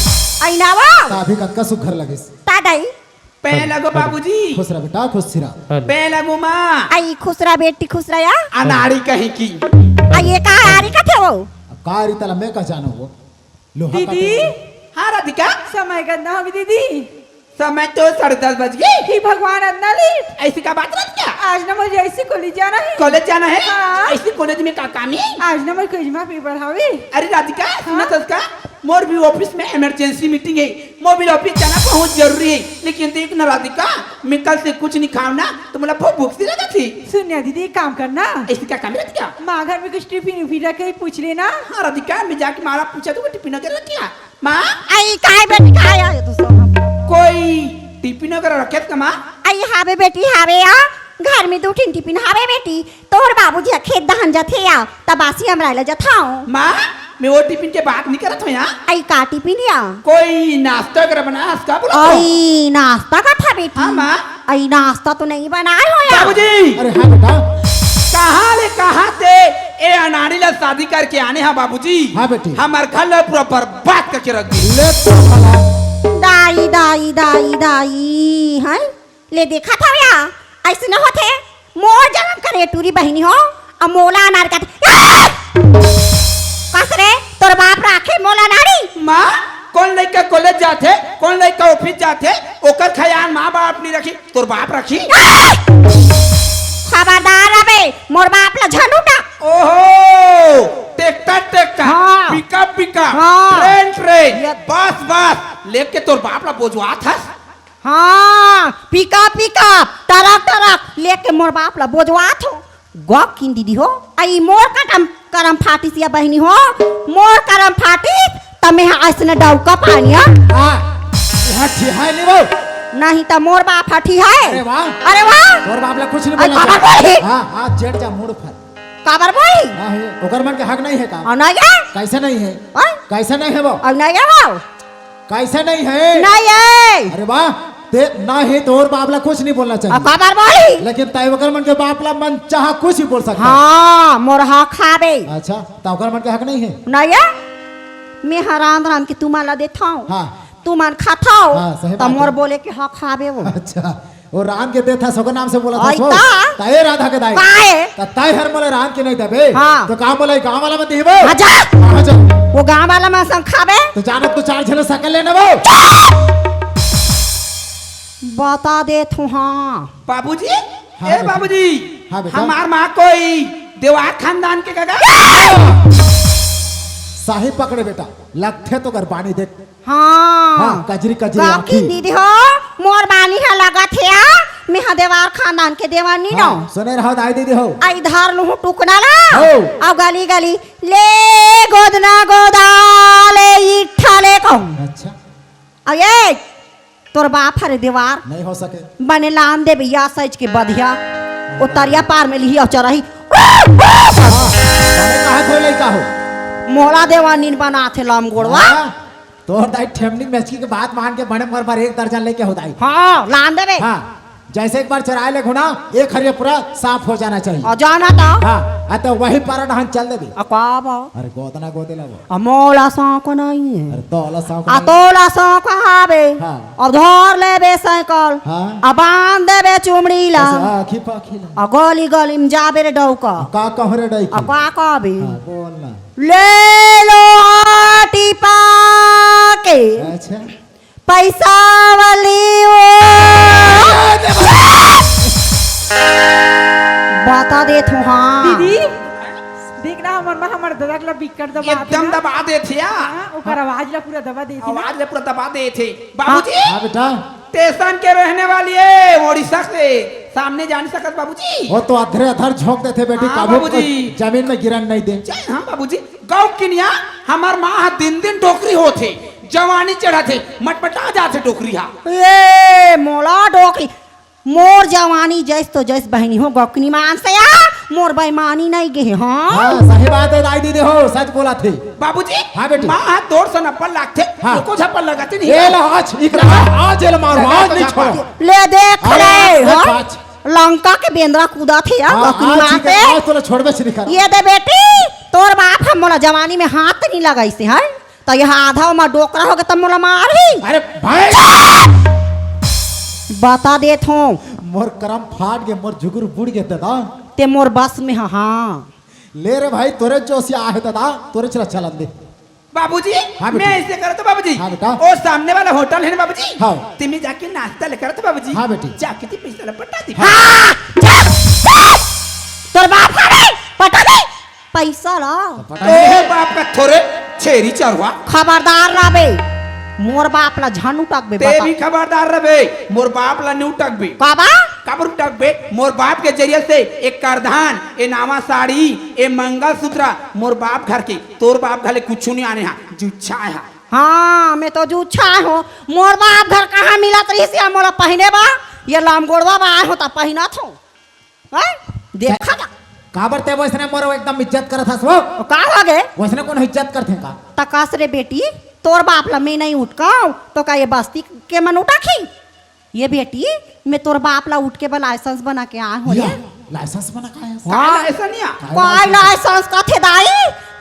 आई ना वो। ता भी कतका सुघर लगिस। ता दाई। पै लगो बाबूजी। खुश रह बेटा, खुश रह। पै लगो माँ। आई खुश रह बेटी, खुश रह या। अनाड़ी कहीं की। आई ये का आरी कथे वो? अब का आरी तला मैं का जानो वो। लोहा का दीदी। टेबल। हाँ राधिका। समय गंदा होगी दीदी। समय तो साढ़े दस बज गे। हे भगवान, अतना लेट। अइसे का बात राधिका? आज ना मुझे अइसे कॉलेज जाना हे। कॉलेज जाना हे? हाँ। अइसे कॉलेज में का काम हे? आज ना मुझे क्विज में पेपर हवे। अरे राधिका, सुना हाँ? तो उसका, मोर भी office में emergency meeting हे, मोर भी office जाना बहुत जरूरी हे। लेकिन देख ना राधिका, मैं कल से कुछ नहीं खाऊं ना, तो मोला बहुत भूख सी लगत हे। सुन ना दीदी, एक काम करना। अइसे का काम हे राधिका? माँ घर में कुछ टिफिन उफिन रखे हे, पूछ लेना। हाँ राधिका, मैं जाके माँ ला पूछा तो वो टिफिन वगैरह रखे हे। माँ? आई, काय बेटी, काय आय तू सब? कोई टिफिन वगैरह रखे हे का माँ? आई, हावे बेटी, हावे या। घर में दू ठिन टिफिन हावे बेटी। तोर बाबूजी ह खेत दहन जाथे या, त बासी अमराय ल जथाव। माँ, मैं वो टिफिन के बात नइ करत हों या। आई, का टिफिन या? कोई नाश्ता वगैरह बनाय हस का बोला तो? आई, नाश्ता कथा बेटी? हाँ, माँ। अई नाश्ता तो नइ बनाय हों या। बाबूजी! अरे हाँ बेटा। कहाँ ले कहाँ से ए अनाड़ी ला शादी करके आने हा बाबूजी? हाँ बेटी। हमर घर ला पूरा बर्बाद करके रख दे। ले तो भला। दाई, दाई, दाई, दाई, हैं? ले देखत हव या, अइसने होथे। मोर जनम करे टूरी बहिनी हो, अउ मोला अनाड़ी कथे। ए! कस रे, तोर बाप राखे मोला अनाड़ी? माँ, कोन लइका कॉलेज जाथे, कोन लइका ऑफिस जाथे, ओकर खयाल माँ बाप नइ रखही, तोर बाप रखही? ए! खबरदार अबे, मोर बाप ला झन उठा। ओहो, ट्रैक्टर ट्रैक्टर, हाँ। पिकअप पिकअप, हाँ। ट्रेन ट्रेन, ये बस बस, लेके तोर बाप ला बोझवात हस? हाँ, पिकअप पिकअप, ट्रक ट्रक, लेके मोर बाप ला बोझवात हों। गौ किन दीदी हो, अई मोर कटम करम फाटिस या बहिनी हो, मोर करम फाटिस, त मेंह अइसने डौका पानिया। हाँ, यहाँ ठिहाय नइ वो। नहीं त मोर बाप ह ठिहाय। अरे वाह। अरे वाह। तोर बाप ला कुछ नइ अई बोलना काबर चाहिए। बोलही? हाँ, हाँ, जेठ जा मुड़ फर। काबर बोलही? नहीं, ओकर मन के हक नइ हे का? अउ नइ हे? कइसे नइ हे? हाँ? कइसे नइ हे वो? अउ नइ हे वो? कइसे नइ हे? नइ हे। अरे वाह, ते नइ हे, तोर बाप ला कुछ नइ बोलना चाहिए। अउ काबर बोलही? लेकिन तैं ओकर मन के बाप ला मन चाहा कुछ भी बोल सकत हस। हाँ, मोर हक हावे। अच्छा, त ओकर मन के हक नइ हे? नइ हे। मेंह रांध रांध के तुमन ला देथों। हाँ। तुमन खाथव। हाँ, सही त बात मोर हे। बोले के हक हावे वो। अच्छा। वो रांध के देथस, ओकर नाम से बोलत हस वो। त ए राधा के दाई। काय? त तैं हर मोला रांध के नइ देबे। हाँ। त का मोला गाँव वाला मन दिही वो? हाँ, जा। कहाँ जा? वो गाँव वाला मन संग खाबे। त जानत तो चार झन सकल लेना वो। चुप! बता देथों, हाँ। बाबूजी, हाँ, ए बेटा। बाबूजी, हाँ, बेटा। हमार माँ कोई देवार खानदान के कका? साही पकड़े बेटा, लगथे तो कर बानी देख। हाँ। हाँ, कजरी, कजरी का आँखी। किन दीदी हो, मोर बानी ह लगत हे या, मेंह देवार खानदान के देवानी हाँ, नों। सुने रहो दाई दीदी हो। अई धर लूँ टुकना ला, हो। अउ गली गली, ले गोदना गोदा, ले इठा ले कहूँ। अच्छा। अउ ए, तोर बाप हरे देवार। नइ हो सके। बने लान दे भैया, सइज के बधिया। ओ तरिया पार में लिही अउ चरही। हाँ, बने कहा थो लइका हो। मोला देवानिन बनाथे लमगोड़वा। हाँ। तोर दाई ठेमनी मेचकी के बात मान के बने मोर बर एक दर्जन लेके हो दाई। हाँ, लान देबे। हाँ। जैसे एक बार चराय ले घुना, एक हरिया पूरा साफ हो जाना चाहिए। अउ जाना त? हाँ, अ त वही पारा डहन चल देबे। अ का बा? अरे गोदना गोदे ला वो। अ मोला सौंक नहीं हे। अरे तोला सौंक अ नहीं। तोला सौंक हावे। हाँ। अउ धर लेबे साइकिल। हाँ। अ बांध देबे चुमड़ी ला। ऐसे आँखी पाखी ला। अ गली गली में जाबे रे डौका। का कहूँ रे डौकी? अ का कहबे? हाँ, बोल ना। ले लो आटी पाके। अच्छा। पैसा वाली वो। बता देत हूँ, हाँ। दीदी, देख ना, हमर माँ हमर ददा ला बिक्कट दबा एकदम दबा देत हे या। हाँ, ओकर आवाज ला पूरा दबा देत हे ना। आवाज ला पूरा दबा देत हे। बाबूजी, हाँ बेटा। स्टेशन के रहने वाली हे, उड़ीसा से। सामने जा नहीं सकत बाबूजी। वो तो अधरे अधर झोंक देथे बेटी, हाँ, काबू बाबूजी। जमीन में गिरन नहीं दे। जय हाँ बाबूजी। गौ किनिया, हमर माँ ह दिन दिन डोकरी होथे, जवानी चढ़त हे, मटमटा जाथे डोकरी हा। ए, मोला डोकरी, मोर जवानी जैस तो जैस बहिनी हो, गौकनी मान से आ, मोर बेईमानी नहीं गे हे, हाँ? हाँ, सही बात हे दाई दीदी हो, सच बोलत हे। बाबूजी, हाँ बेटी। माँ ह तोर सन अब्बल लागथे, हाँ। एको झप्पल लगत नहीं। ए ला आज, इकरा, आज एला मारो, आज नहीं छोड़ो। ले देख अरे, ले, आज हाँ? आज। लंका के बेंदरा कूदत हे या, हाँ, गौकनी आज मान ठीक से। हे, आज तोला छोड़बे से नहीं कर। ये दे बेटी, तोर बाप ह मोला जवानी में हाथ नहीं लगाइस हे, हैं? त ये आधा ओमा डोकरा होगे त मोला मारही। अरे भाई। बता देत हूँ। मोर करम फाट गे, मोर जुगुर बुड़ गे दादा। ते मोर बस में ह, हाँ। ले रे भाई, तोरे जोसिया आहे दादा, तोरे चला चलन दे। बाबूजी, हाँ बेटी। मैं ऐसे करत हूँ बाबूजी। हाँ बेटा। ओ सामने वाला होटल है ना बाबूजी? हाँ। तिमी जाके नाश्ता लेकर तो बाबूजी। हाँ बेटी। जाके ती पैसा ला पटा दी। हाँ, जा, जा। तोर बाप हवे, पटा दे पैसा ला। पटा तोर दे। बाप का थोरे छेरी चरवा। खबरदार रबे, मोर बाप ला झन उटकबे ते बता। भी खबरदार रबे, मोर बाप ला नहीं उटकबे। काबा? काबर उटकबे? मोर बाप के जरिया से एक करधान, ए नावा साड़ी, ए मंगलसूत्र, मोर बाप घर के तोर बाप घले कुछु नहीं आने हा, जुच्छा हा। हाँ, मैं तो जुच्छा हो। मोर बाप घर कहाँ मिलत रहिस या मोला पहिने बा? ये लामगोड़वा बा आए हो त पहिनत हो। हैं? देखा ना। काबर ते वैसने मोर एकदम इज्जत करत हस वो? ओ, का हो गे? वैसने कौन इज्जत करथे का? तकास रे बेटी, तोर बाप ला मैं नहीं उटकाऊं, तो का ये बस्ती के मन उटकही? ये बेटी, मैं तोर बाप ला उटके बर लाइसेंस बना के आए हो या, रे। लाइसेंस बना के आए हस? हाँ। का लाइसेंस या? का कोई लाइसेंस? लाइसेंस कथे दाई?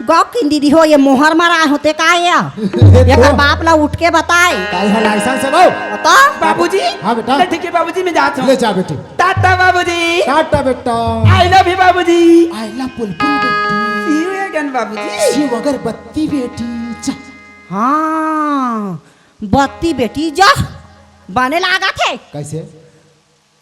गौकिन दीदी हो, ये मोहर मराए होते का या? ये एकर तो बाप ला उटके बताए। का ये लाइसेंस हे वो? बता। बाबूजी। हाँ बेटा। ले ठीक है बाबूजी, मैं जात हूँ। ले जा बेटी। टाटा बाबूजी। टाटा बेटा। I love you बाबूजी। I love बुलबुल बेटी। See you again बाबूजी। शिव अगरबत्ती बेटी। जा। हाँ। बत्ती बेटी जा, बने लागत हे। कैसे?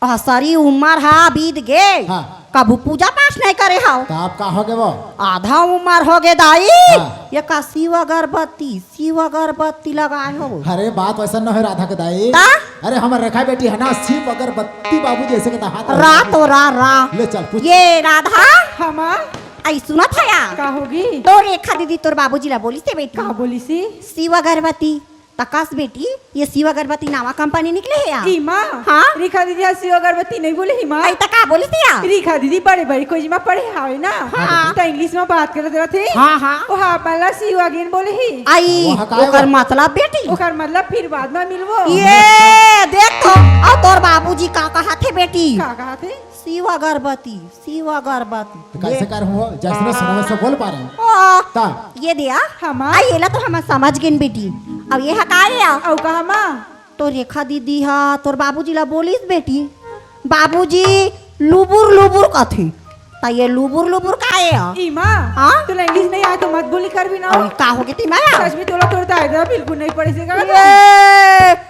असरी उमर हा बीत गे, हाँ। कभू पूजा पाठ नहीं करे हव। त अब का हो गे वो? आधा उमर हो गे दाई, हाँ। ये का शिव अगरबत्ती, शिव अगरबत्ती लगाए हो। अरे बात वैसा न हो राधा के दाई। ता? अरे हमर रेखा बेटी हे ना, शिव अगरबत्ती बाबू जैसे के हाथ रा तो रा, रा। ले चल पूछ। ये राधा। हाँ माँ। आई सुनत हे या? का होगे? तोर रेखा दीदी तोर बाबूजी ला बोलिस हे बेटी। का बोलिस हे? शिव अगरबत्ती। तकास बेटी, ये शिव अगरबत्ती नावा कंपनी निकले हे या? ई माँ, हाँ? रेखा दीदी हा शिव अगरबत्ती नहीं बोले ही माँ। आई त का बोलिस हे या? रेखा दीदी बड़े बड़े कॉलेज में पढ़े हावे ना। हाँ। त इंग्लिश में बात करत रथे। हाँ, हाँ। ओ हाँ, मला शिव अगेन बोले ही। आई, ओकर मतलब बेटी? ओकर मतलब फिर बाद में मिलबो। ये देख तो, अउ तोर बाबूजी का कहत हे बेटी? का कहत हे? शिव अगरबत्ती, शिव अगरबत्ती। त कैसे कर हुआ? जैसने सुनो वैसे बोल पा रहे हैं। ओ, ता। ये दिया? हमा? आ, ये ला तो हम समझ गेन बेटी। अब ये हटाए या? अउ कहा माँ? तो रेखा दीदी हा, तोर बाबूजी ला बोलिस बेटी। बाबूजी लुबुर लुबुर कथे। त ये लुबुर लुबुर का हे या? ई माँ, हाँ? तोला इंग्लिश नहीं आए तो मत बोली करबी ना। अउ का होगे ती माँ? सच में तोला तोर दाई ददा बिल्कुल नहीं पढ़े से का?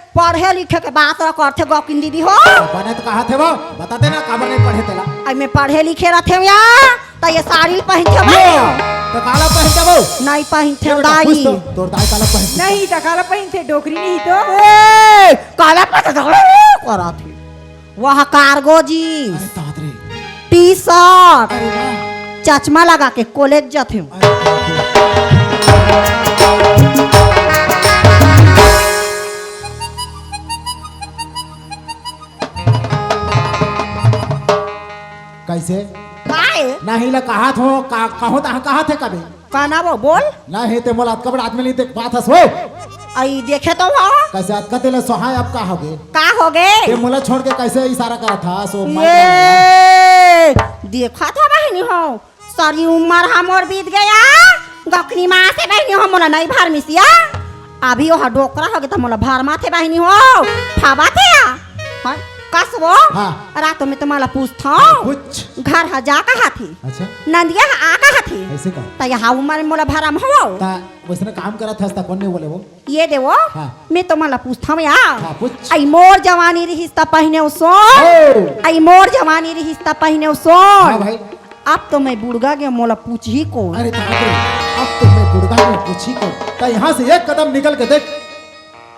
पढ़े लिखे के बात ला करथे गौकिन दीदी हो। बने त कहा थे वो, बता देना काबर नहीं पढ़े तेला। आई मैं पढ़े लिखे रथे या, त ये साड़ी पहिनथे मैं। त काला पहिनथे वो? नहीं पहिनथे दाई। तोर दाई काला पहिनथे? नहीं त काला पहिनथे, डोकरी नहीं तो। ए, काला पहिनथे, करा थे। वह कार्गो जींस, अरे दाद रे। टी शर्ट, अरे वाह। चश्मा लगा के कॉलेज जाथे। अरे दाद रे। कैसे? काय? नहीं ला कहा थो, का, कहो त कहा थे कभी? का ना वो बोल? नहीं ते मोला अतका बड़ा आदमी नहीं देख पात हस वो। अई देखे तो हो। कइसे अतका तेला सोहाय, अब का होगे? का होगे? ते मोला छोड़ के कइसे इशारा करत हस? Oh my God. ये देखत हो बहिनी हो, सारी उमर हा मोर बीत गे, गकनी माँ से बहिनी हो, मोला नइ भरमिस या। अभी ओहा डोकरा होगे त मोला भरमाथे बहिनी हो, फाबाथे या। हाँ, कस वो? हाँ। रातो में तो मोला पूछथव। पूछ। घर हा जा कहाथे। अच्छा। नंदिया हा आ कहाथे। अइसे का? त यहाँ उमर में मोला भरम हो। त वइसने काम करत हस त कोन नइ बोले वो? ये दे वो, हाँ। मैं तो मोला पूछथव या। हाँ, पूछ। अई मोर जवानी रिहिस त पहिने वो सोन। ओ। अई मोर जवानी रिहिस त पहिने वो सोन। हाँ भाई। अब तो मैं बुड़गा गेंव, मोला पूछही कोन? अरे बाप रे, अब तो मैं बुड़गा गेंव, पूछही कोन? त यहाँ से एक कदम निकल के देख,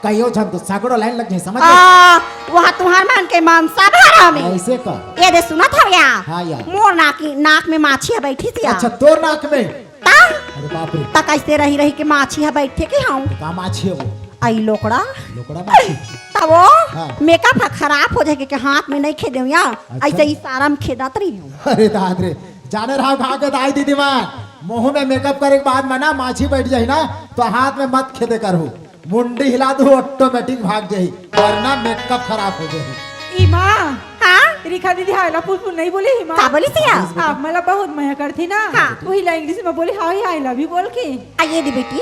कहियो झन तो सगड़ो लाइन लग जाही, समझ गे? आ, वहाँ तुँहर मन के मनसा भरा में। अइसे का? ये दे सुनत हव या? हाँ यार। मोर नाक, नाक में माछी ह बइठिस या। अच्छा, तोर नाक में? त? अरे बाप रे। त कइसे रहि रहि के माछी ह बइठे के हव? का माछी हे वो? अई लोकड़ा। लोकड़ा माछी। त वो हाँ। मेकअप ह खराब हो जाही के हाथ में नइ खेदेंव या, अच्छा। अइसे इशारा में खेदत रहिहूँ। अरे दाद रे, जाने रहव कहाँ के दाई दीदी मन, मुँह में मेकअप करे के बाद में ना माछी बइठ जाही ना, त हाथ में मत खेदे करहू। मुंडी हिला दू, ऑटोमेटिक भाग जाही, वरना मेकअप खराब हो जाही। ई माँ, हाँ? रेखा दीदी हाय ला फूल फूल नइ बोले ही माँ। का बोलिस या? आप मोला बहुत मया करथे ना। हाँ। उही ला इंग्लिश में बोले, "हाय, I love you" बोल के। आ ये दे बेटी,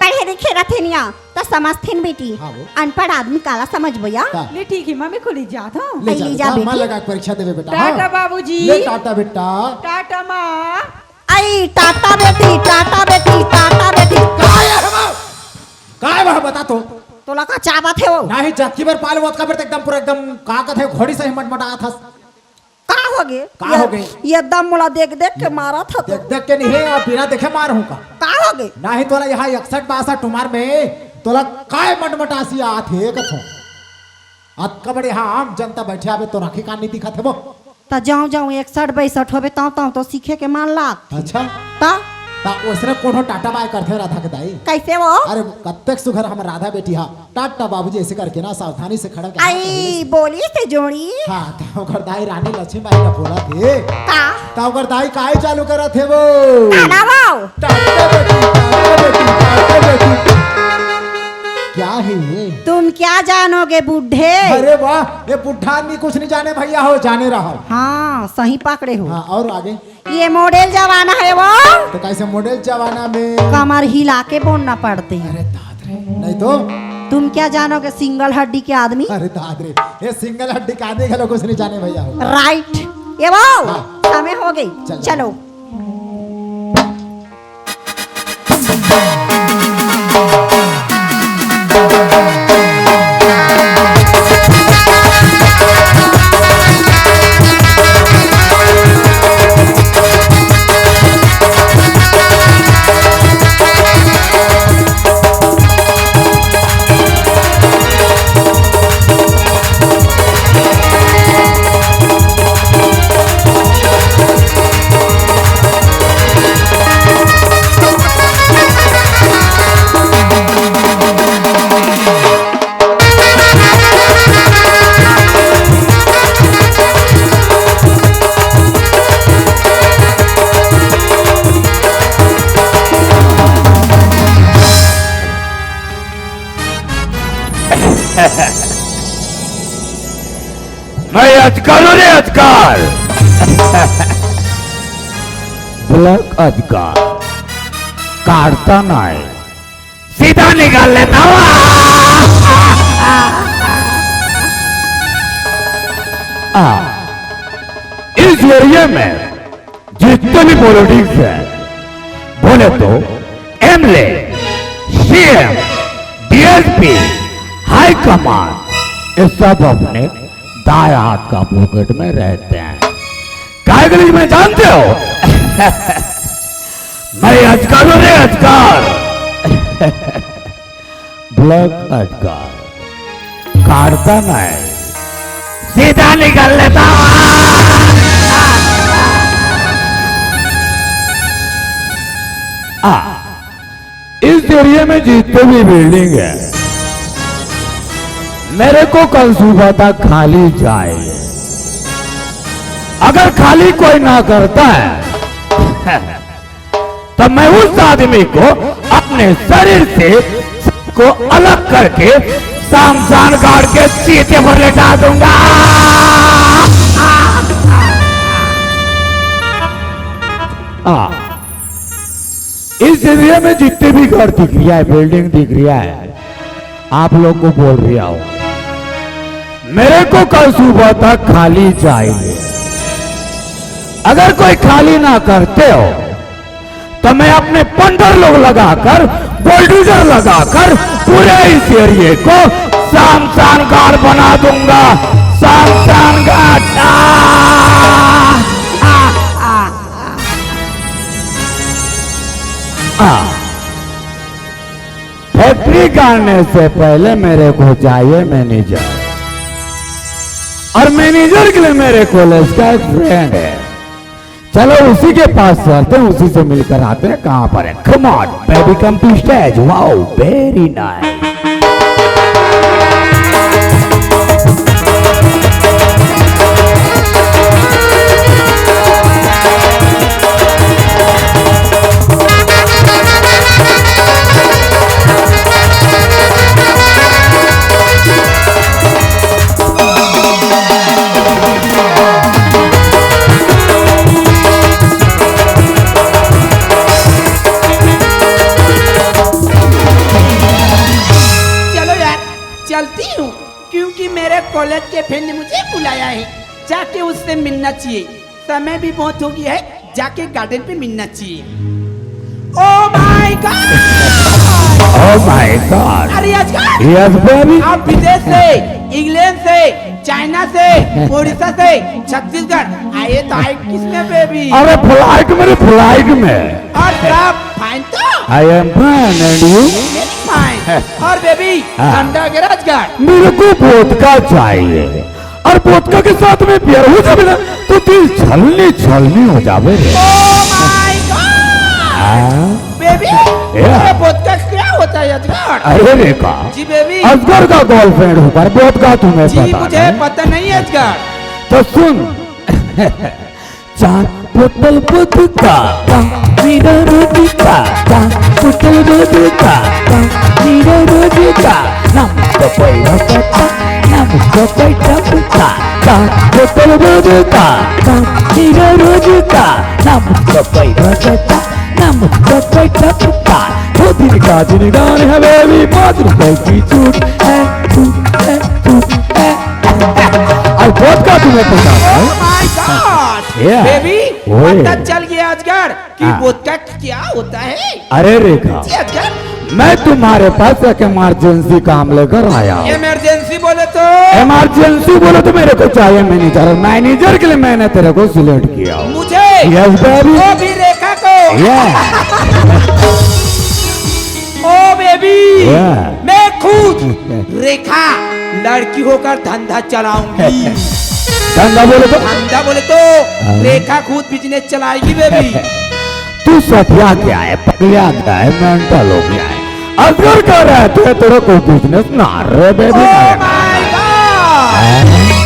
पढ़े लिखे रथे निया, त समझथे न बेटी। हाँ वो। अनपढ़ आदमी काला समझबो या? का? ले ठीक हे माँ, मैं खुली जात हूँ। ले अई जा ले जा बेटा, बेटी। मन लगा के परीक्षा देबे बेटा। टाटा हाँ। बाबूजी। ले टाटा बेटा। टाटा माँ। अई टाटा बेटी, टाटा बेटी, टाटा बेटी। काय हे वो? काय वह बता तो? तोला का चाबत हे वो? नाही, जतकी बेर पाल वो, ओतका बेर त एकदम पूरा एकदम का कथे, घोड़ी सही मटमटात हस। का होगे? का ये, होगे? ये दम मोला देख देख के मारत ह तो। देख देख के नहीं हे, अउ बिना देखे मारहूँ का? का होगे? नाही, तोला यहाँ इकसठ बासठ उमर में तोला काय मटमटासी आत हे कथों? अतका बड़े यहाँ आम जनता बइठे हवे, तोर आँखी कान नइ दिखत हे वो? त जउँ जउँ इकसठ बासठ होबे तउँ तउँ तो सीखे के मन लागथे। अच्छा। त? त ओसने कोनो टाटा बाय करथे राधा के दाई? कइसे वो? अरे कतेक सुघर हमर राधा बेटी हा, टाटा बाबूजी अइसे करके ना सावधानी से खड़ा के हाथ अई बोलिस ते जोड़ी। हाँ, त ओकर दाई रानी लक्ष्मी बाई ला बोलत हे। का? त ओकर दाई काय चालू करत हे वो? गाना वो। टाटा बेटी, टाटा बेटी, टाटा बेटी। क्या है ये? तुम क्या जानोगे बूढ़े? अरे वाह, ये बुढ़ा आदमी कुछ नहीं जाने भइया हो, जाने रहव। हाँ, सही पकड़े हो। हाँ, अउ आगे? ये मॉडल जमाना हे वो। त कइसे मॉडल जमाना में? कमर हिला के बोलना पड़थे। अरे दाद रे, नहीं तो। तुम क्या जानोगे सिंगल हड्डी के आदमी? अरे दाद रे, ये सिंगल हड्डी के आदमी घलो कुछ नहीं जाने भइया हो। राइट, ये वो। हाँ। समय होगे, चल। चलो। मैं अजगर हूँ रे, अजगर। ब्लैक अजगर। काटता नहीं, सीधा निकाल लेता हूँ। आ, इस एरिया में जितने भी पॉलिटिक्स है, बोले तो MLA, CM, DSP, high command, ये सब अपने दाएं हाथ का पॉकेट में रहते हैं। काय गली में जानते हो? मैं अजगर हूँ रे, अजगर। ब्लैक अजगर। काटता नहीं, सीधा निकाल लेता हूँ। आ, इस एरिया में जितने भी बिल्डिंग है, मेरे को कल सुबह तक खाली चाहिए। अगर खाली कोई ना करता है, तो मैं उस आदमी को अपने शरीर से को अलग करके शमशान घाट के चीते पर लेटा दूंगा। आ, इस एरिया में जितने भी घर दिख रहा है, बिल्डिंग दिख रहा है, आप लोग को बोल रहा हूं, मेरे को कल सुबह तक खाली चाहिए। अगर कोई खाली ना करते हो तो मैं अपने पंडर लोग लगाकर, बुलडोजर लगाकर पूरे इस एरिया को शमशान घाट बना दूंगा। शमशान घाट। आ, आ, आ, आ। फैक्ट्री काटने से पहले मेरे को चाहिए मैनेजर, और मैनेजर के लिए मेरे कॉलेज का एक फ्रेंड है। चलो उसी के पास चलते हैं, उसी से मिलकर आते हैं कहां पर है। Come on baby, come to stage. Wow, very nice. चलो यार, चलती हूँ, क्योंकि मेरे कॉलेज के फ्रेंड ने मुझे बुलाया है, जाके उससे मिलना चाहिए। समय भी बहुत हो गया है, जाके गार्डन पे मिलना चाहिए। Oh my God! Oh my God! अरे यजगार, यस बेबी। आप विदेश से, इंग्लैंड से, चाइना से, उड़ीसा से, छत्तीसगढ़ आए तो आए किसमें बेबी? अरे फ्लाइट में रे, फ्लाइट में। और सब फाइन तो? I am fine and you? Very fine. और बेबी, हाँ। ठंडा के राजगार। मेरे को वोदका चाहिए। और वोदका के साथ में बियर हो जावे ना, तो दिल छलनी छलनी हो जावे रे। Oh my God! हाँ। बेबी, या। ये वोदका क्या होता है, अजगर? अरे रेखा, जी बेबी। अजगर का गर्लफ्रेंड होकर वोदका तुम्हें जी, पता मुझे नहीं? पता नहीं है, अजगर। तो सुन, चार बोतल वोदका का, मेरा रोज का, चार बोतल वोदका का, मेरा रोज का, नाम तो पैसा का, नाम तो पैसा का, चार बोतल वोदका का, मेरा रोज का, नाम तो पैसा का, नाम तो पैसा का। दो दिन का जिंदगानी है बेबी, पाँच रुपए की छूट है, छूट है, छूट है। और वोदका तुम्हें पता है? Oh my God! या। बेबी, ओए। पता चल गया अजगर कि हाँ। वोदका क्या होता है? अरे रेखा, जी अजगर। मैं तुम्हारे पास एक इमरजेंसी काम लेकर आया हूँ। इमरजेंसी बोले तो? इमरजेंसी बोले तो मेरे को चाहिए मैनेजर, और मैनेजर के लिए मैंने तेरे को सिलेक्ट किया हूँ। मुझे? Yes baby. वो भी रेखा को? या। ओ बेबी, वाह। मैं खुद रेखा लड़की होकर धंधा चलाऊंगी। धंधा बोले तो? धंधा बोले तो हाँ। रेखा खुद बिजनेस चलाएगी बेबी। तू सठिया गया है, पगलिया गया है, मेंटल हो गया है। अजगर कह रहा है तो तेरे को बिजनेस ना रे बेबी, Oh ना रे। My God! हाँ।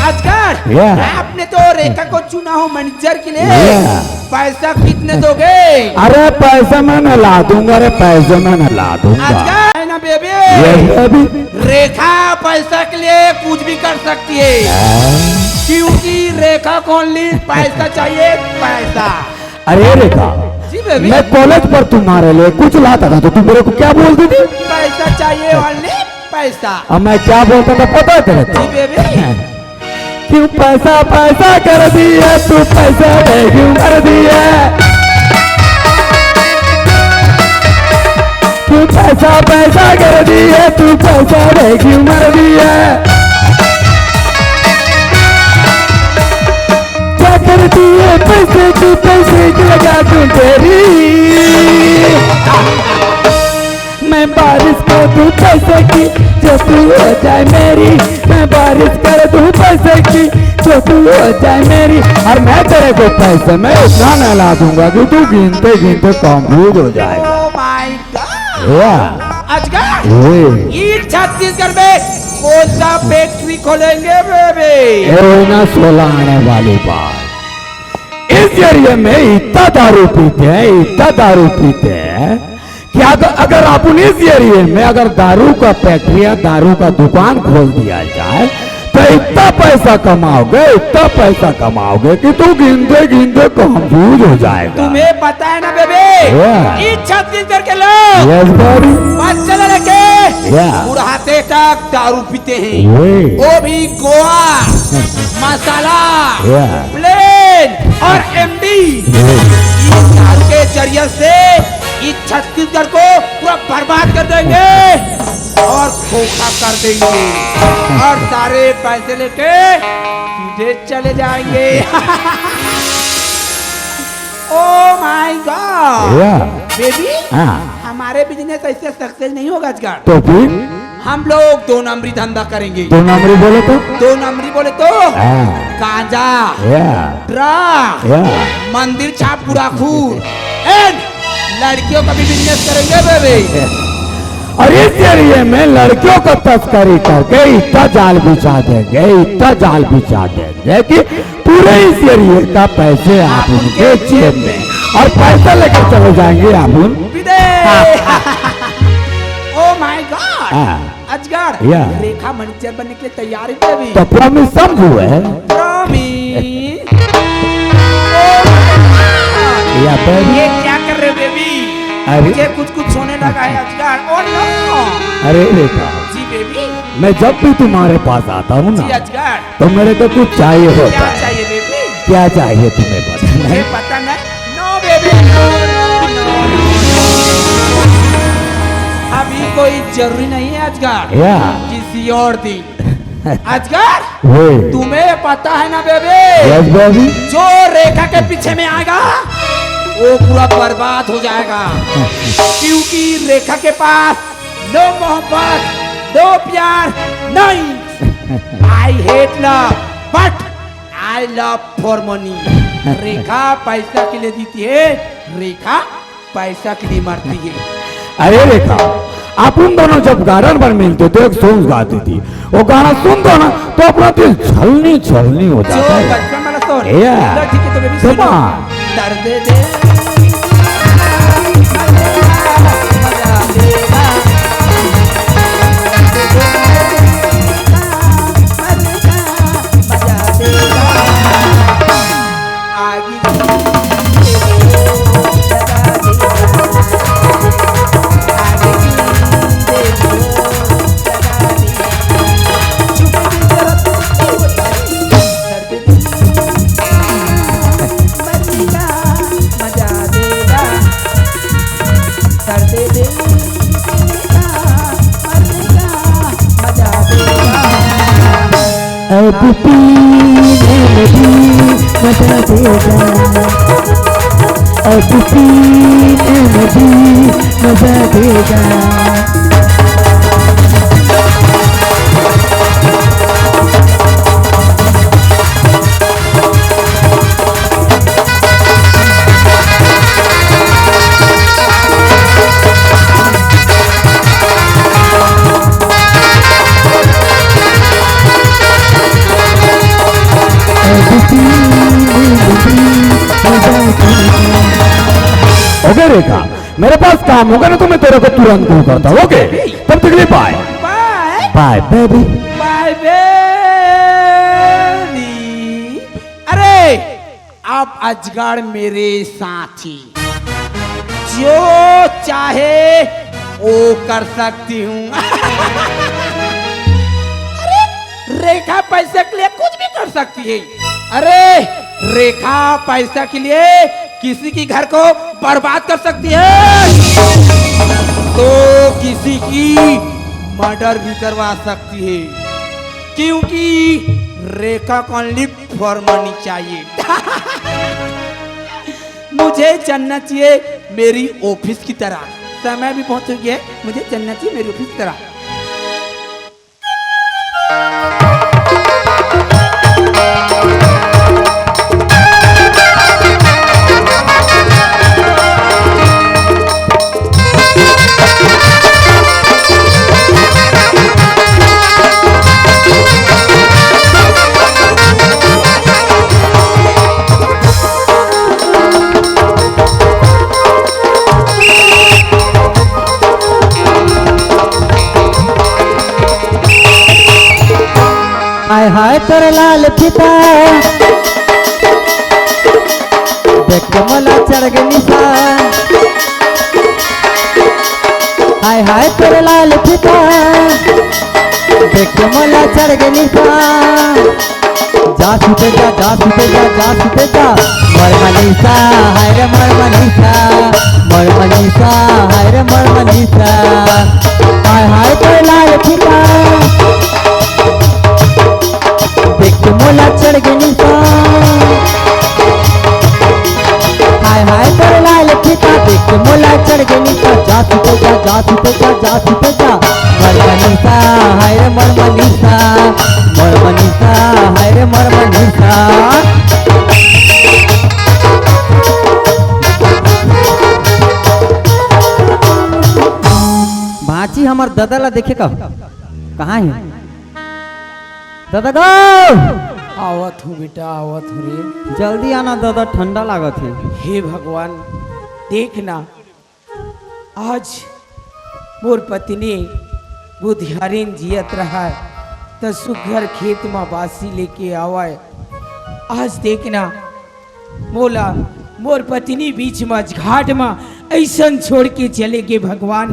अजगर, या। आपने तो रेखा को चुना हो मैनेजर के लिए। या। पैसा कितने दोगे? अरे पैसा मैं नहला दूंगा, अरे पैसा मैं नहला दूंगा। अजगर है ना बेबी? ये बेबी। रेखा पैसा के लिए कुछ भी कर सकती है। हाँ। क्योंकि रेखा को only पैसा चाहिए, पैसा। अरे रेखा, जी बेबी। मैं कॉलेज पर तुम्हारे लिए कुछ लाता था तो तुम मेरे को क्या बोलती थी? पैसा चाहिए, only पैसा। अब मैं क्या बोलता था पता है तेरे को? जी बेबी। क्यों पैसा पैसा कर दिया तू, पैसा पे क्यों कर दिया? क्यों पैसा पैसा कर दिया तू, पैसा पे क्यों मर दिया? क्या कर दिए पैसे की, पैसे की लगा तू तेरी। मैं बारिश कर दूं पैसे की, जो तू हो जाए मेरी। मैं बारिश कर दूं पैसे की, जो तू हो जाए मेरी। और मैं तेरे को पैसे में इतना नहला दूंगा कि तू गिनते गिनते कंफ्यूज हो जाएगा। Oh my God! वाह। अजगर, ओए। ये छत्तीसगढ़ में कौन सा फैक्ट्री खोलेंगे बेबी? ए, वही ना सोलह आने वाली बात। इस एरिया में इतना दारू पीते हैं, इतना दारू पीते हैं कि अगर, अगर आप उन्हीं एरिया में अगर दारू का फैक्ट्री या दारू का दुकान खोल दिया जाए, तो इतना पैसा कमाओगे, इतना पैसा कमाओगे कि तू गिनते गिनते कंफ्यूज हो जाएगा। तुम्हें पता है ना बेबी, Yeah। इस छत्तीसगढ़ के लोग Yes, buddy। बच्चे से लेके Yeah। बुढ़ाते तक दारू पीते हैं। वही। वो भी गोवा, मसाला, Yeah। प्लेन और एमडी। वही। इस दारू के जरिए से इस छत्तीसगढ़ को पूरा बर्बाद कर देंगे और खोखा कर देंगे और सारे पैसे लेके सीधे चले जाएंगे। Oh my God! Yeah। Baby, हाँ। हमारे बिजनेस ऐसे सक्सेस नहीं होगा अजगर। तो फिर? हम लोग दो नंबरी धंधा करेंगे। दो नंबरी बोले तो? दो नंबरी बोले तो? हाँ। गांजा, Yeah। Drug, Yeah। मंदिर छाप गुड़ाखू, एंड लड़कियों का भी बिजनेस करेंगे बेबी। और इस एरिया में लड़कियों का तस्करी करके इतना जाल बिछा देंगे, इतना जाल बिछा देंगे कि पूरे इस एरिया का पैसे आप उनके जेब में, और पैसा लेकर चले जाएंगे आप उन विदेश। Oh my God! हाँ। अजगर, Yeah। रेखा मैनेजर बनने के लिए तैयार है बेबी। तो प्रॉमिस समझू है। Promise. Oh my God! Yeah, baby। ये क्या कर रहे हो बेबी? अरे। मुझे कुछ कुछ होने लगा है अजगर। Oh no! अरे रेखा, जी बेबी। मैं जब भी तुम्हारे पास आता हूँ ना, जी अजगर। तो मेरे को कुछ चाहिए होता क्या है। चाहिए बेबी? क्या चाहिए तुम्हें पता मुझे नहीं? पता नहीं। No baby, no, no, no, no। अभी कोई जरूरी नहीं है अजगर। Yeah। किसी और दिन। अजगर, वही। तुम्हें पता है ना बेबी? Yes, baby। जो रेखा के पीछे में आएगा, वो पूरा बर्बाद हो जाएगा। क्योंकि रेखा के पास no मोहब्बत, no प्यार नहीं। I hate love, but I love for money। रेखा पैसा के लिए जीती है, रेखा पैसा के लिए मरती है। अरे रेखा, अपन दोनों जब गार्डन पर मिलते थे, एक सॉन्ग गाती थी। वो गाना सुनते हो ना, तो अपना दिल छलनी छलनी हो जाता है। बचपन वाला सॉन्ग। Yeah। चलो ठीक है, तो बेबी सुनो। दर्द दे। अब पीने में भी मजा देगा, अब पीने में भी मजा देगा। ओके रेखा, मेरे पास काम होगा ना, तो मैं तेरे को तुरंत कॉल करता हूँ। ओके, तब तक के लिए बाय। बाय। बाय बेबी। बाय बेबी। अरे, अब अजगर मेरे साथी, जो चाहे वो कर सकती हूँ। अरे, रेखा पैसे के लिए कुछ भी कर सकती है। अरे, रेखा पैसा के लिए किसी की घर को बर्बाद कर सकती है, तो किसी की मर्डर भी करवा सकती है, क्योंकि रेखा को ओनली फॉर मनी चाहिए। मुझे चलना चाहिए मेरी ऑफिस की तरह। समय भी बहुत हो गया है, मुझे चलना चाहिए मेरी ऑफिस की तरह। हाय तोर लाल फीता, देख के मोला चढ़ गे निशा। हाय हाय तोर लाल फीता, देख के मोला चढ़ गे निशा। जा सुते जा, जा सुते जा, जा सुते जा। मोर मनीषा, हाय रे मोर मनीषा, मोर मनीषा, हाय रे मोर मनीषा। हाय हाय तोर लाल फीता, देख के मोला चढ़ गे निशा। हाय हाय तोर लाल फीता, देख के मोला चढ़ गे निशा। जा सुते जा, जा सुते जा, जा सुते जा। मोर मनीषा, हाय रे मोर मनीषा, मोर मनीषा, हाय रे मोर मनीषा। भांची हमर ददा ला देखे का, कहाँ हे? ददा गो! आवत हूँ बेटा, आवत हूँ रे। जल्दी आना ददा, ठंडा लागत हे। हे भगवान, देख ना, आज मोर पत्नी बुधियारिन जियत रहय, त सुग्घर खेत म बासी लेके आवय। आज देख ना, मोला, मोर पत्नी बीच मझघाट म अइसन छोड़ के चले गे भगवान,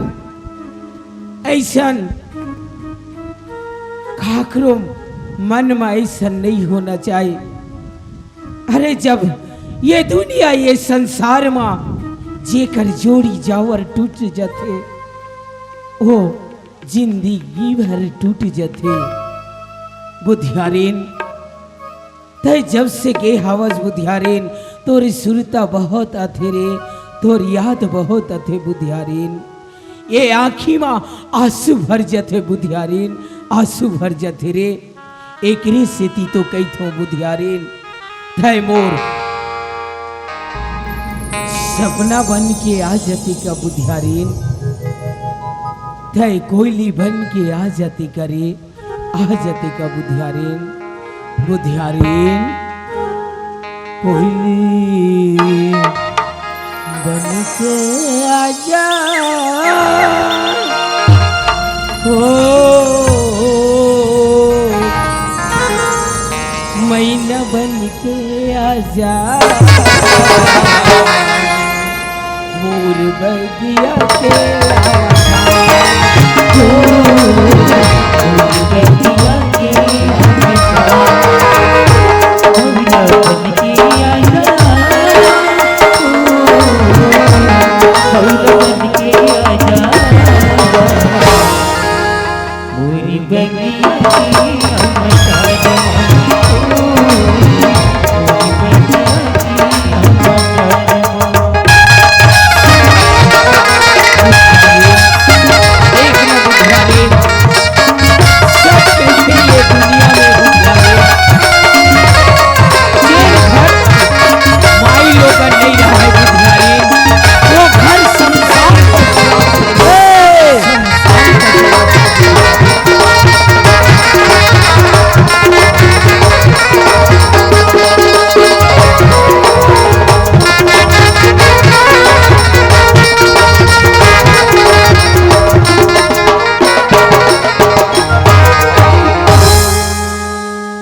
अइसन काकरो मन म अइसन नइ होना चाही। अरे, जब ये दुनिया, ये संसार म जेकर जोड़ी जावर टूट जथे, ओ जिंदगी भर टूट जथे। बुधियारिन, तैं जब से गे हवस बुधियारिन, तोर सुरता बहुत आथे रे, तोर याद बहुत आथे बुधियारिन। ये आँखी म आंसू भर जथे बुधियारिन, आंसू भर जथे रे। एकरे सेती तो कहिथों बुधियारिन, तैं मोर सपना बन के आ जते का बुधियारिन, तैं कोयली बन के आ जते का रे। आ जते का बुधियारिन, बुधियारिन, कोयली बन के आजा, ओ मैना बन के आजा, मोर बगिया के आजा, ओ मोर बगिया के आजा।